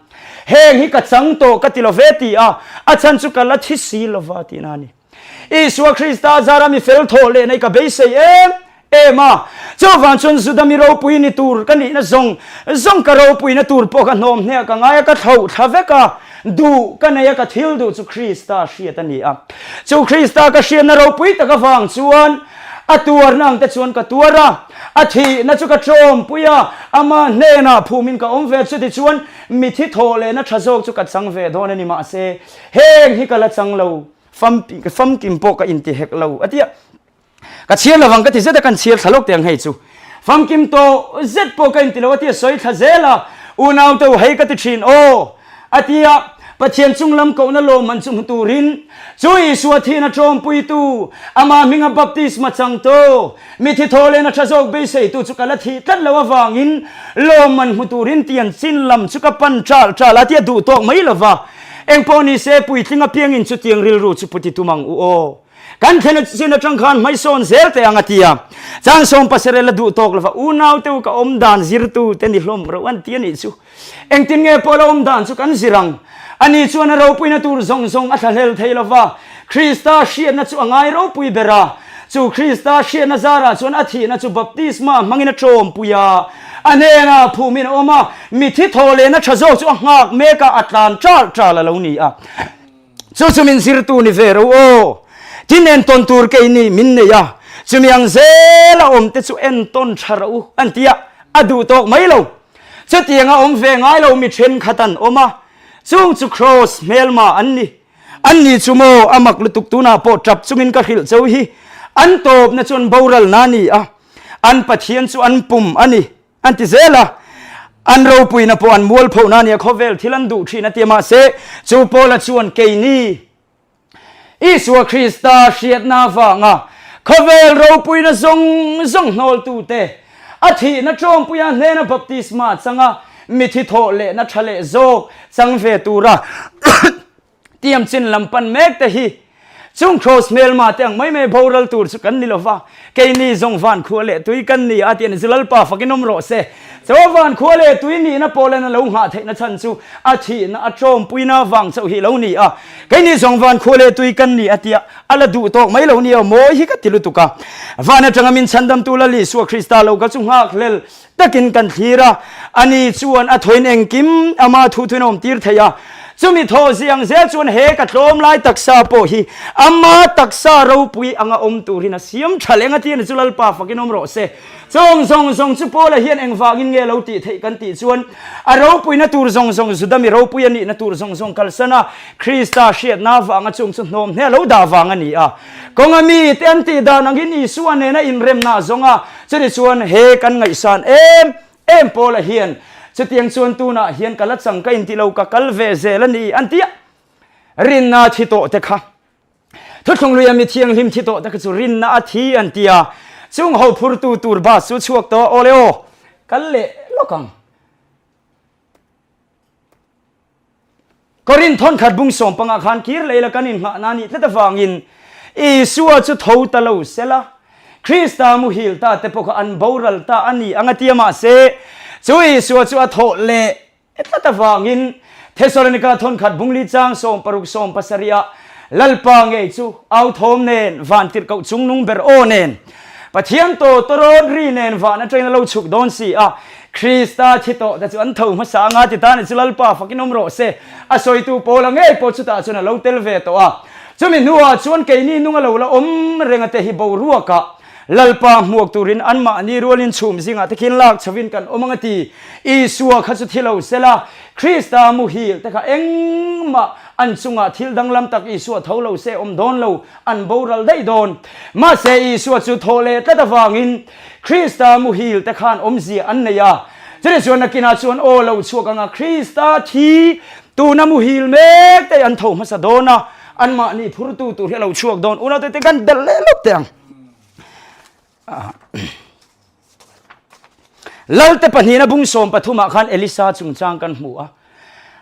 Heng hi ka chang tawh ka ti lo ve ti a, a chhan chu ka la thi si lo va tihna a ni. Isua Krista zara mi fel thawh leh nei ka beisei em em a, chuvang chuan Juda mi ropui ni tur ka nihna zawng zawng ka ropuina tur pawh ka hnawm hneah ka ngai a, ka thlauh thla vek a, duh ka nei a, ka thil duh chu Krista hriat a ni a. Chu Krista ka hriatna ropui tak avang chuan A tuarna ang te chuan ka tuar a, a thihna chu ka tawmpui a, ama hnenah phumin ka awm ve chuti chuan mithi thawh lehna tha zawk chu ka chang ve dawn a ni mahse heng hi ka la chang lo, famkim pawh ka inti hek lo a ti a, ka chhiar lovang ka ti zet a kan chhiar thla lawk teh ang hei chu famkim tawh zet pawh ka inti lo a ti a sawi thla zel a, unaute u hei ka ti thin aw. A ti a, Pathian chung lam kohna lawmman chu hmu turin chu Isua thihna tawmpuitu, amah hminga baptisma changtu, mithi thawhlehna tha zawk beiseitu chu ka la thih tlat lo avangin lawmman hmu turin tian chin lam chu ka pan ṭal ṭal a ti a duh tawk mai lova. Engpawh ni se puitling apiangin chutiang rilru chu puti tum ang u aw. Kan thlen chin atang khan hmaisawn zel teh ang a ti a. Chang sawm pasarih la duh tawk lova unau te u ka awm dan zirtu te ni hlawm reuh an ti a nih chu. Engtin nge pawh la awm dan chu kan zir ang. Ani chuan a ropuina tur zawng zawng a thlahlel thei lova, Krista hriatna chu a ngai ropui ber a. Chu Krista hriatna zarah chuan a thihna chu baptisma hmangin a tawmpui a, a hnenah phumin a awm a, mithi thaw lehna tha zawk chu a nghak mek a, a tlan ṭal ṭal a lo ni a. Chu chu min zirtu ni ve ro aw. Tin entawn tur keini min nei a, chumi ang zel a awm te chu entawn tha ro u an ti a, a duh tawk mai lo. Chutiang a awm ve ngai lo mi thenkhat an awm a, chung chu Kraws hmelma an ni. An ni chu maw a mak lutuk tunah pawh tap chungin ka hrilh cho hi, an tawpna chu an boralna a ni a, an Pathian chu an pum a ni. An ti zel a, an ropuina pawh an mualphohna a nia, khawvel thil an duh thin a ti a, mahse chu Paula chuan keini Isua Krista hriatna avanga khawvel ropuina zawng zawng hnawltute, a thihna tawngpuia hnena baptisma changa mithi thawh lehna tha leh zawk chang ve tura Tiam chin lam pan mek te hi chung Kraws hmelma te ang mai mai boral tur chu kan ni lo va, keini zawng van khua leh tui kan ni a tih a ni chu Lalpa fakin awm rawh se. Chaw van khua leh tui nihna pawh len a lo nghah theihna chhan chu a thihna a tawmpuina vang chauh hi lo ni a, keini zawng van khua leh tui kan ni a tia a la duh tawk mai lo nia mawi hi ka ti lutuk a. Van atanga min chhandamtu Lal Isua Krista lo kal chu nghakhlel Takin kan thlir a, ani chuan a thawin engkim ama thu thuin a awm tir thei a. Chumi thaw ziang zel chuan he ka tlawm lai taksa pawh hi ama taksa ropui anga awm turin a siam tha leh eng a ti a ni chu Lalpa fakin awm rawh se. Chawng zawng zawng chu Paula hian engvangin nge lo tih theih kan tih chuan a ropuina tur zawng zawng Juda mi ropui a nihna tur zawng zawng kalsan a Krista hriatna vanga chung chu hnawm hne a lo dah vang a ni a. Kawnga mite an tih dan angin Isua nena inremna a zawng a, Chutih chuan he kan ngaihsan em em Paula hian chutiang chuan tunah hian ka la chang ka inti lo ka kal ve zel a ni an ti a. Rinna thi tawh te kha Thuthlung luia mi thianghlim thi tawh te kha chu rinna a thi an ti a. Chung ho phurtu tur bus chu chhuak tawh aw le aw kal leh lawk ang. Korinth thawnkhat bung sawm pangah khan kir leh ila kan innghahna a nih tlat avangin Isua chu tho ta lo sela, Krista muhil ta te pawh kha an boral ta a ni ang a ti a mahse chu Isua chu a thawh leh tlat avangin Thesalonika thawnkhat bung li chang 16 17 ah Lalpa ngei chu au thawm nen van tirhkoh chungnung ber aw nen Pathian taw tawrawt ri nen van atangin a lo chhuk dawn si a, Krista thi tawh te chu an tho hmasa anga ti tan i chu Lalpa fakin awm rawh se. A sawitu Paula ngei pawh chutah chuan a lo tel ve tawh a. Chumi hnuah chuan keini nung a lo la awm reng a te hi boruakah Lalpa hmuak turin anmahni rualin chhum zingah te khian lak chhovin kan awm ang a ti. Isua kha chu thi lo sela, Krista muhil te kha engmah an chungah thil danglam tak Isua tho lo se awm dawn lo, an boral daih dawn. Mahse Isua chu thaw leh tlat avangin Krista muhil te khan awmzia an nei a. Chutih chuan nakinah chuan aw lo chhuak anga Krista thi tuna muhil mek te an tho hmasa dawn a, anmahni phurtu tur hi a lo chhuak dawn. Unaute te kan belh leh lawk teh ang. Lalte pahnihna bung sawm pathumah khan Elisa chungchang kan hmu a.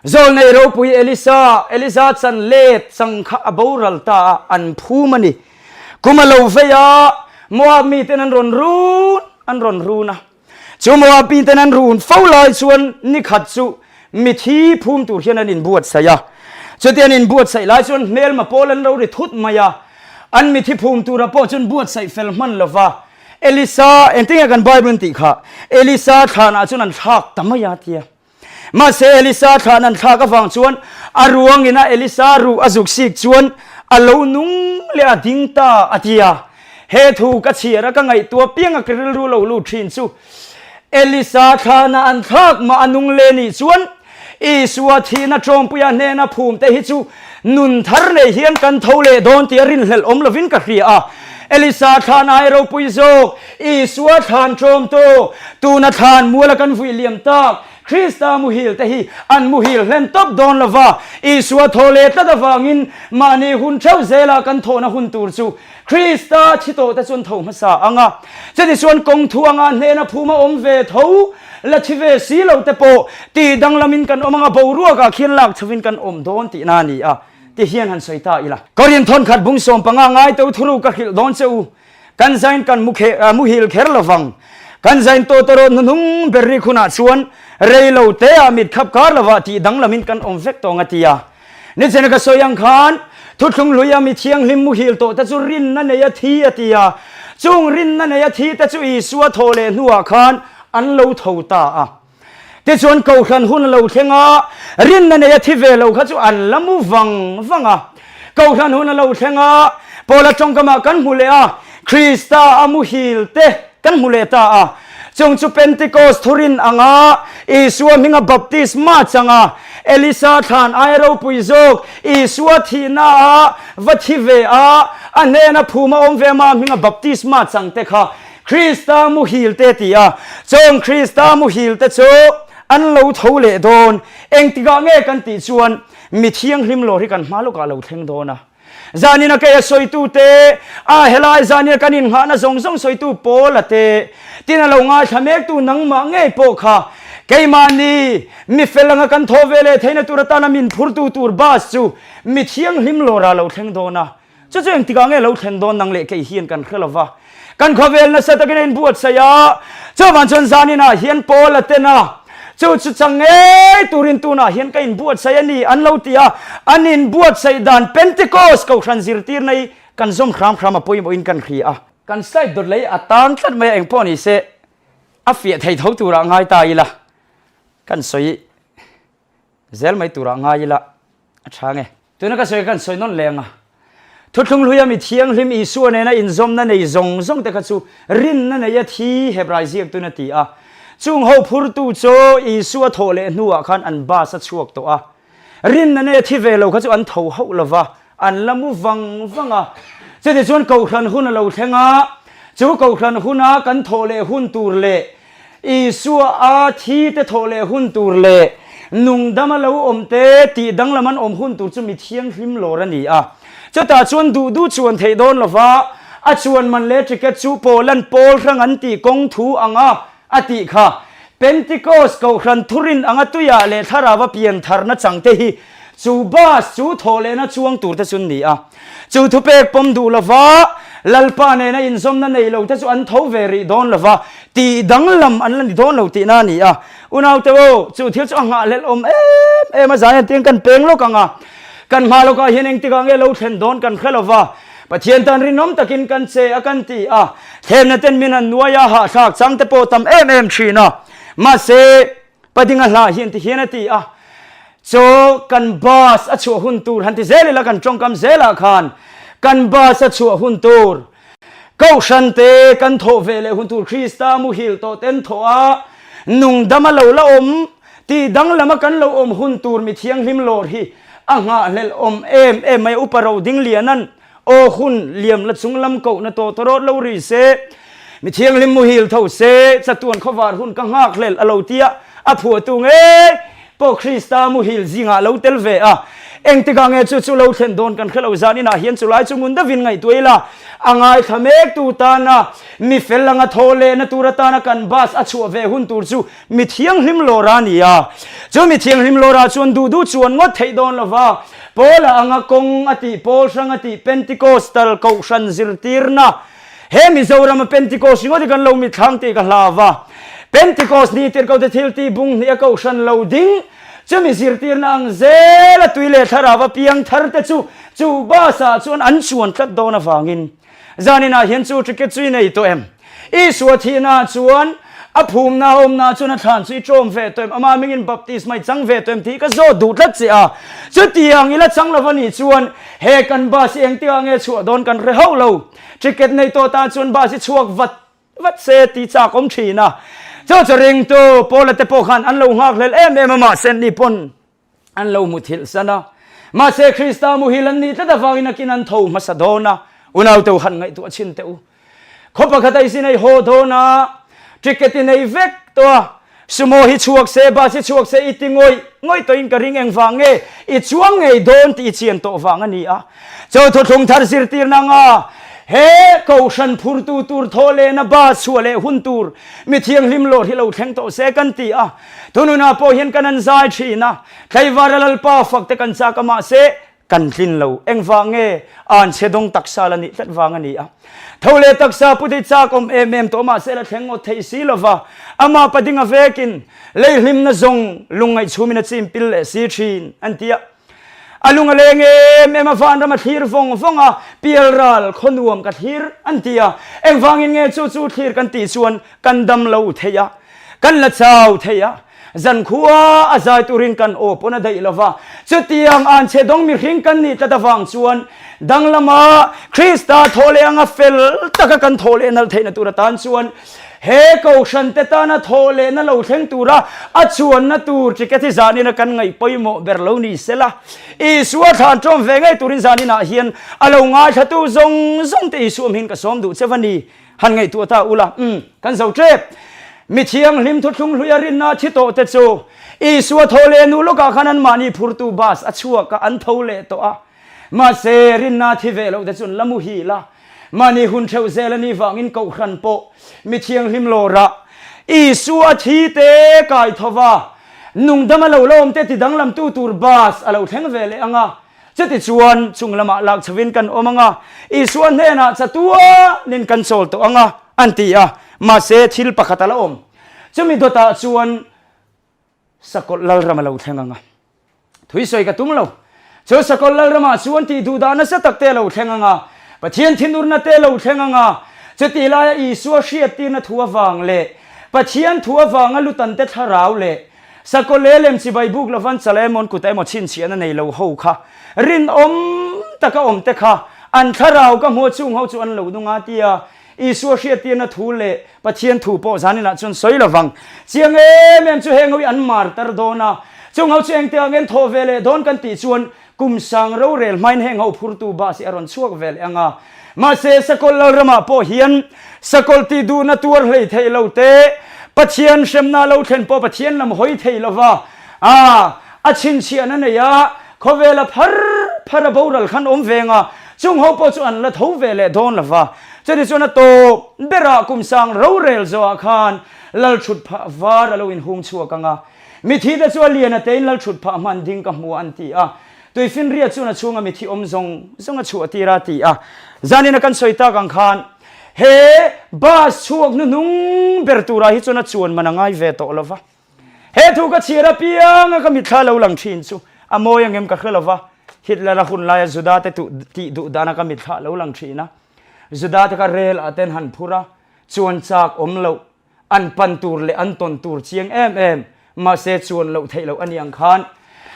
Zawlnei ropui Elisa, Elisa chan let chang kha a boral ta a, an phum a ni. Kum a lo vei a, Moab miten an rawn run, an rawn run a. Chu Moab miten an run fo lai chuan nikhat chu mithi phum tur hian an inbuatsaih a. Chuti an inbuatsaih lai chuan hmelma pawl an lo ri thut mai a. An mithi phum tura pawh chuan buatsaih fel hman lo va. Elisa, engtin nge kan Bible in tih kha? Elisa thlanah chuan an thlak ta mai a tia. Mahse Elisa thlan an thlak avang chuan a ruangin a Elisa ruh a zuk sik chuan a lo nung leh a ding ta a ti a. He thu ka chhiar a ka ngaihtuah piang a ka rilru lo lut thin chu Elisa thlana an thlak mah a nung leh nih chuan Isua thihna tawngpuia hnena phum te hi chu nun thar nei hian kan tho leh dawn tih a rinhlelh awm lovin ka hria a. Elisa thlan ai ropui zawk, Isua thlan tawmtu, tuna thlan muala kan vui liam tak, Krista muhil te hi an muhil hlen tawp dawn lo va, Isua thaw leh tlat avangin mahni hun theuh zela kan thawhna hun tur chu. Krista thi tawh te chuan tho hmasa ang a, chutichuan kawng thu anga hnena phuma awm ve tho la thi ve si lo te pawh tih danglamin kan awm ang a, boruakah khian lak chhovin kan awm dawn tihna a ni a, ti hian han sawi ta ila. Korin thawnkhat bung 15 ngai teu thuru ka hrilh dawn che u. Kan zain kan muhil kher lovang. Kan zain tawh tawh rawh hnuhnung ber rik hunah chuan rei lo teah mit khap kar lovah tih danglamin kan awm vek tawng a ti a. Nichena ka sawi ang khan thuthlung hluia mi thianghlim muhil tawh te chu rinna nei a thi a ti a. Chung rinna nei a thi te chu Isua thawh leh hnuah khan an lo tho ta a. Tichuan Kohhran hun a lo thleng a, rinna nei a thi ve lo kha chu an la mu vang vang a. Kohhran hun a lo thleng a, Paula tawngkamah kan hmu leh a, Krista a muhil te kan hmu leh ta a. Chung chu Pentecost thurin anga Isua hminga baptisma changa Elisa thlan aia ropui zawk Isua thihna a va thi ve a, a hnena phuma awm ve ama hminga baptisma chang te kha Krista muhil te ti a, chawng Krista muhil te chu an lo tho leh dawn. Engtikah nge kan tih chuan mi thianghlim lawr hi kan hma lawkah lo thleng dawn a. Zanina kei a sawitu te, a helai zanina kan innghahna zawng zawng sawitu Paula te, tin a lo ngaithla mektu nangmah ngei pawh kha keimahni mi fel anga kan thaw ve leh theihna tur atana min phurtu tur bus chu mi thianghlim lawrah lo thleng dawn a. Chu chu engtikah nge lo thlen dawn nang leh kei hian kan hre lo va, kan khawvel nasa takin a inbuatsaih a, chuvang chuan zaninah hian Paul a ten a, chu chu chang ngei turin tunah hian ka inbuatsaih a ni an lo ti a, an inbuatsaih dan Pentecost kohhran zirtirna hi kan zawm hram hram a pawimawhin kan hria a. Kan slide dawt lei a tan tlat mai a, engpawh ni se a fiah thei tho turah ngai ta ila kan sawi zel mai turah ngai ila a tha nge. Tuna ka sawi kan sawi nawn leng a, Thuthlung hluia mi thianghlim Isua nena inzawmna nei zawng zawng te kha chu rinna nei a thi Hebrai ziaktun a ti a. Chung ho phurtu chu Isua thawh leh hnuah khan an bus a chhuak tawh a. Rinna nei a thi ve lo kha chu an tho hauh lo va, an la mu vang vang a. Chutichuan Kohhran hun a lo thleng a, chu Kohhran huna kan thawh leh hun tur leh Isua a thi te thawh leh hun tur leh nungdama lo awm te tih danglam an awm hun tur chu mi thianghlim lawr a ni a. Chutah chuan duh duh chuan theih dawn lova a chuan man leh ticket chu Paula'n Paul hrang an tih kawng thu anga a tih kha. Pentecost Kohhran thurin anga tuiah leh thlarauva pian tharna chang te hi chu bus chu thawh lehna chuang tur te chu an ni a. Chu thupek pawm duh lova Lalpa nena inzawmna nei lo te chu an tho ve rih dawn lova, tih danglam an la ni dawn lo tihna a ni a. Unaute aw, chu thil chu a nghahhlelh awm em em a, zai antiang kan peng lawk ang a, kan hma lawkah hian engtikah nge lo thlen dawn kan hre lova, Pathian tan rinawm takin kan che a kan ti a, thlemna ten min han nuai a, hahthlak chang te pawh tam em em thin a, mahse, Padinga hla hian ti hian a ti a, Chaw kan bus a chhuah hun tur han ti zel ila kan tawngkam zelah khan kan bus a chhuah hun tur, Kohhran te kan thawh ve leh hun tur Krista muhil tawh ten thawh a, nungdama lo la awm tih danglama kan lo awm hun tur mi thianghlim lawr hi a nghahhlelh awm em em mai a, Upa Rodingliana'n Aw hun liam la chung lam kohna tawh tawrawt lo ri se, mi thianghlim muhil tho se, chatuan khawvar hun ka nghak hlel a lo tia, a phuahtu ngei pawh Krista muhil zingah a lo tel ve a. Engtikah nge chu chu lo thlen dawn kan hre lo zan inah hian chulai chu ngun deuhin ngaihtuah ila, a ngaithla mektu tana mi fel anga thaw lehna tur atana kan bus a chhuah ve hun tur chu Mi thianghlim lawra a ni a, chu mi thianghlim lawrah chuan duh duh chuan ngawt theih dawn lo va, Paula anga kawng a tih, Paul hrang a tih, Pentecostal kohhran zirtirna, he Mizorama Pentecost ringawt hi kan lo mitthlang tih ka hlau va, Pentecost ni tirhkote thil tih bung hnih a kohhran lo ding, chumi zirtirna ang zela tui leh thlarau a piang thar te chu chu bus ah chuan an chuan tlat dawn avangin Zaninah hian chu ticket chu i nei tawh em? Isua thihnaah chuan a phumna a awmnaah chuan a thlan chu i ṭawm ve tawh em? Amah hmingin baptisma i chang ve tawh em tih ka zawt duh tlat che a. Chutiang i la chang lo va nih chuan he kan bus hi engtikah nge chhuah dawn kan hre hauh lo. Ticket nei tawh tan chuan bus hi chhuak vat vat se tih chak awm ṭhin a. Chu chu ringtu Paula te pawh khan an lo nghakhlel em em a mahse ni pawn An lo hmu thilh san a. Mahse Krista muhil an nih tlat avangin akin an tho hmasa dawn a, unaute u han ngaihtuah chhin teh u. Khaw pakhat a i sin ei haw dawn a, ticket i nei vek tawh a, sumo hi chhuak se, bus hi chhuak se i ti ngawih ngawih tawhin ka ring engvang nge i chuang ngei dawn tih i chian tawh vang a ni a. Chaw thuthlung thar zirtirna anga. He Kohhran phurtu tur thawhlehna bus chhuah leh hun tur mi thianghlim lawr hi lo thleng tawh se kan ti a. Tununah pawh hian kan an zai thin a, Tleivara Lalpa fak te kan chak a mahse kan tlin lo. Engvang nge an chhe dawng taksa la nih tlat vang a ni a. Tho leh taksa pu thei chak awm em em tawh mahse la thleng ngawt theih si lova, amah padinga vekin lei hlimna zawng lungngaih chhumin a chim pil leh si thin an ti a. A lung a leng em em a, vanram a thlir vawng vawng a, pialral khaw nuam ka thlir an ti a. Engvangin nge chu chu thlir kan tih chuan kan dam lo thei a, kan la chau thei a, zankhua a zai turin kan aw pawn a daih lo va. Chutiang an chhe dawng mihring kan nih tlat avang chuan danglama Krista thaw leh anga fel taka kan thaw leh nalh theihna tur atan chuan He Kohhran te tana thawh lehna lo thleng tura a chuanna tur ticket hi zanina kan ngaih pawimawh ber lo ni sela. Isua thlan ṭawm ve ngei turin zaninah hian a lo ngaithlatu zawng zawng te Isua hmingin ka sawm duh che va ni. Han ngaihtuah ta ula, umm, kan zo ṭep. Mi thianghlim thuthlung hluia rinna thi tawh te chu Isua thawh leh nu lawkah khan anmahni phurtu bus a chhuak a, an tho leh tawh a. Mahse, rinna thi ve loh te chu an la muhil a. Mahni hun theuh zel a nih vangin Kohhran pawh mi thianghlim lawrah Isua thi te kai tho va, nungdam a lo la awm te ti danglamtu tur bus a lo thleng ve leh ang a. Chutichuan chung lamah lak chhovin kan awm ang a, Isua hnenah chatuanin kan chawl tawh ang a, an ti a. Mahse, thil pakhat a la awm. Chumi dawtah chuan Sakawlh Lalram a lo thleng ang a. Thui sawi ka tum lo. Chu Sakawlh Lalramah chuan tih duh dah nasa tak te a lo thleng ang a, Pathian thinurna te a lo thleng ang a, chutih laia Isua hriattirna thu avang leh Pathian thu avanga lutante thlarau leh Sakawlh leh lem chibai buk lovan chala emaw an kutah emaw chhinchhiahna nei lo ho kha rinawm taka awm te kha an thlarau ka hmuh a chung ho chu an lo nung a tia Isua hriattirna thu leh Pathian thu pawh zaninah chuan sawi lo vang. Chiang em em chu heng ho hi an mar tar dawn a, chung ho chu engte ang en thawh ve leh dawn kan tih chuan kum sang rorel hmain heng ho phurtu bus hi a rawn chhuak ve leh ang a. Mahse Sakawlh Lalramah pawh hian Sakawlh tih duhna tuar hlei thei lo te, Pathian hremna lo thlen pawh Pathian lam hawi thei lo va, a a chhinchhiahna nei a, khawvela phar phar a boral khan awm ve ang a, chung ho pawh chu an la tho ve leh dawn lo va. Chutichuan a tawp berah kum sang rorel zawhah khan lal thut phah var a lo inhung chhuak ang a, mithi te chu a lian a tein lal thut phah hman ding ka hmu a an ti a, tuifinriat chuan a chhunga mithi awm zawng zawng a chhuah tir a ti a. Zanina kan sawi tak ang khan he bus chhuak hnuhnung ber turah hi chuan a chuan man a ngai ve tawh lo va. He thu ka chhiar apianga ka mitthla lo lang thin chu a mawi angem ka hre lo va, Hitler-a hun laia Juda te tih duh dana ka mitthla lo lang thin a. Juda te kha rel ah ten han phur a, chuan chak awm loh, an pan tur leh an tawn tur chiang em em, mahse chuan loh theih loh a ni ang khan.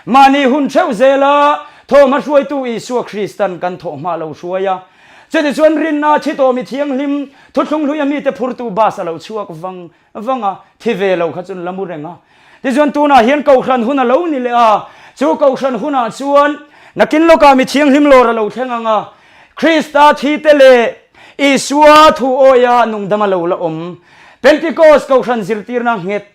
Mahni hun theuh zela thawhhma hruaitu Isua Kristan kan thawhhma lo hruai a. Chutichuan rinna thi tawh mi thianghlim, thuthlung hluia mite phurtu bus a lo chhuak vang vang a, thi ve lo kha chuan la mu reng a. Tichuan tunah hian Kohhran hun a lo ni leh a, chu Kohhran hunah chuan nakin lawkah mi thianghlim lawr a lo thleng ang a, Krista thite leh Isua thu awia nungdam a lo la awm. Pentecost Kohhran zirtirna nghet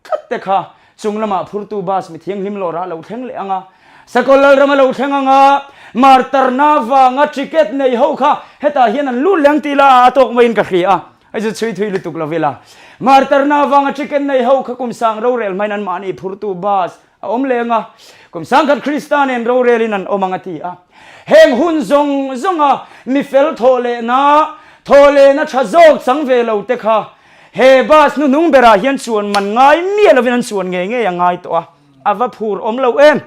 tlat te kha chung lamah phurtu bus mi thianghlim lawrah a lo thleng leh ang a, Sakawlh Lalram a lo thleng ang a, Martarna vanga ticket nei ho kha hetah hian an lut leh ang tih lah a tawk maiin ka hria a. Hei chu chhui thui lutuk lo ila. Martarna avanga chicken nei ho kha kum sang rorel hmain an mahni phurtu bus a awm leng a, kum sangkhat Krista nen rorelin an awm ang a ti a. Heng hun zawng zawnga mi fel thawh lehna, thawh lehna tha zawk chang ve lo te kha he bus hnuhnung berah hian chuan man ngai miah lovin an chuan ngei ngei a ngai tawh a. A va phur awm lo em!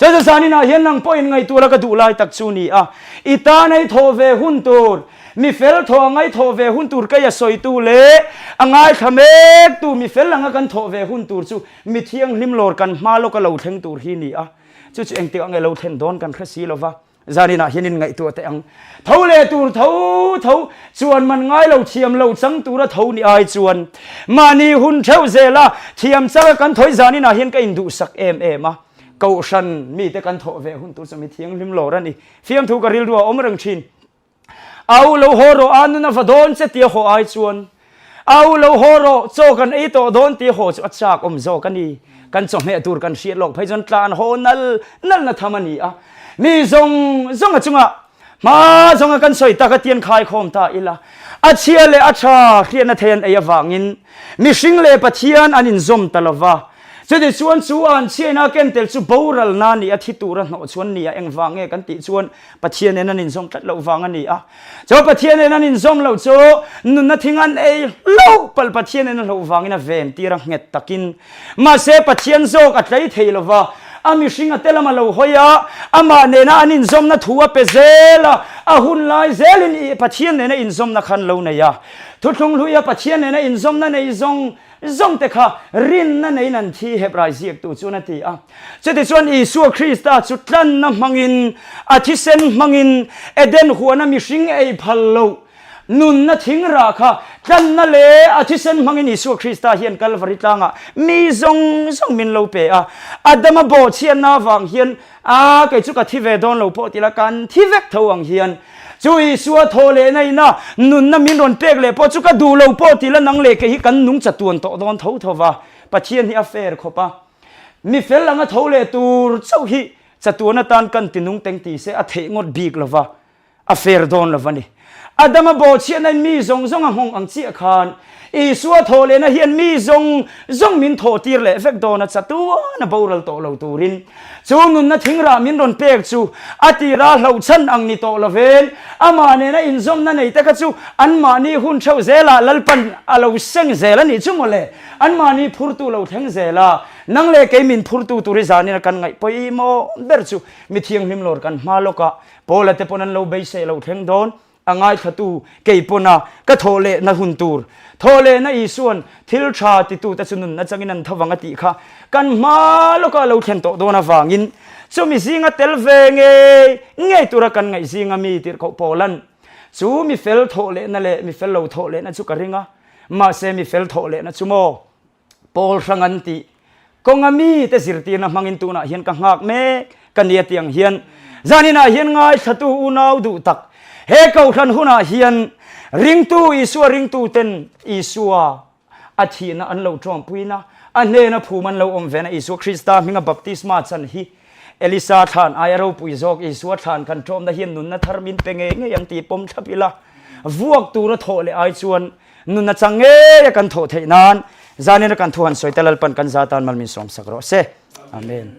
Chawlhna zaninah hian nang pawhin ngaihtuah la ka duh lai tak chu ni a, i tan ei thawh ve hun tur, mi fel thawh a ngaihthawh ve hun tur kei a sawitu leh a ngaithla mektu mi fel anga kan thawh ve hun tur chu mi thianghlim lawr kan hma lawka lo thleng tur hi ni a, chu chu engtik ang e lo thlen dawn kan hre si lo va. Zaninah hian in ngaihtuah teh ang. Tho leh tur tho tho chuan man ngai lo thiam lo chang tura tho ni ai chuan mahni hun theuh zela thiam changa kan thawi zaninah hian ka induhsak em em a. Kohhran mite kan thawh ve hun tur chu mi thianghlim lawr a ni. Fiamthu ka rilru a awm reng thin. Au lo haw rawh a nun a va dawn che tia haw ai chuan Au lo haw rawh, chaw kan ei tawh dawn tih haw chu a chak awm zawk a ni. Kan chawhmeh tur kan hriat lawk phei chuan tlan haw nal nalna tham a ni a. Mi zawng zawng a chungah. Hma zawnga kan sawi tak a tian khaikhawm ta ila, a chhia leh a tha hriatna thei an ei avangin mihring leh Pathian an inzawm ta lo va. Chutichuan chu an chhiaina ken tel chu boralna ni a thi tura hnawh chuan ni a engvang nge kan tih chuan Pathian nen an inzawm tlat loh vang a ni a. Chu Pathian nen an inzawm loh chu nunna thing an ei hlauh palh Pathian nen a hlauh vangin a ven tir a nghet takin. Mahse Pathian zawk a tlei thei lo va, a mihring a te lam a lo hawi a, amah nena an inzawmna thu a pe zel a, a hun lai zelin i Pathian nena inzawmna kha an lo nei a. Thuthlung hluia Pathian nena inzawmna nei zawng zawng te kha rinna neiin an thi Hebrai ziaktu chuan a ti a. Chutichuan Isua Krista chu tlanna hmangin, a thisen hmangin Eden huana mihring ei phal loh nunna thing rah kha tlanna leh a thisen hmangin Isua Krista hian Kalvari tlangah mi zawng zawng min lo pe a. Adama bawhchhiatna avang hian, A, kei chu ka thi ve dawn lo pawh ti la, kan thi vek tho ang hian. Chu Isua thaw leh na ina nunna min rawn pek leh pawh chu ka duh lo pawh ti la, nang leh kei hi kan nung chatuan tawh dawn tho tho va. Pathian hi a fair khawp a. Mi fel anga tho leh tur chauh hi chatuan atan kan ti nung teng ti se a theih ngawt bik lo va. A fair dawn lo a ni. Adama bawhchhiahnain mi zawng zawng a nghawng ang chiah khan Isua thawhlehna hian mi zawng zawng min thawhtir leh vek dawn a, chatuan a boral tawh lo turin. Chu nunna thingrah min rawn pek chu a tira hlauhchhan ang ni tawh lovin amah nena inzawmna nei te kha chu anmahni hun theuh zelah Lalpan a lo seng zel a nih chu mawle. Anmahni phurtu lo thleng zel a, nang leh kei min phurtu tur hi zanin a kan ngaih pawimawh ber chu mi thianghlim lawr kan hma lawkah Paula te pawn an lo beisei lo thleng dawn, a ngaithlatu kei pawna ka thawh lehna hun tur. Thawh lehna Isua'n thil tha titute chu nunna changin an tho vang a tih kha kan hma lawkah a lo thlen tawh dawn avangin chumi zinga tel ve ngei ngei tura kan ngaih zinga mi tirhkoh Paula'n chu mi fel thawh lehna leh mi fel lo thawh lehna chu ka ring a, mahse mi fel thawh lehna chu maw? Paul hrang an tih kawnga mite zirtirna hmangin tunah hian ka nghak mek ka nia tih ang hian zaninah hian ngaithlatu unau duh tak he kohhran hunah hian ringtu Isua ringtuten Isua a thihna an lo tawmpuina a hnena phum an lo awm vena Isua Krista hminga baptisma chan hi Elisa thlan aia ropui zawk Isua thlan kan tawmna hian nunna thar min pe ngei ngei ang tih pawm thlap ila vuak tura thawh leh ai chuan Nunna chang ngei a kan thawh theih nan zanin a kan thu han sawi te Lalpan kan za tan mal min sawm sak rawh se. Amen.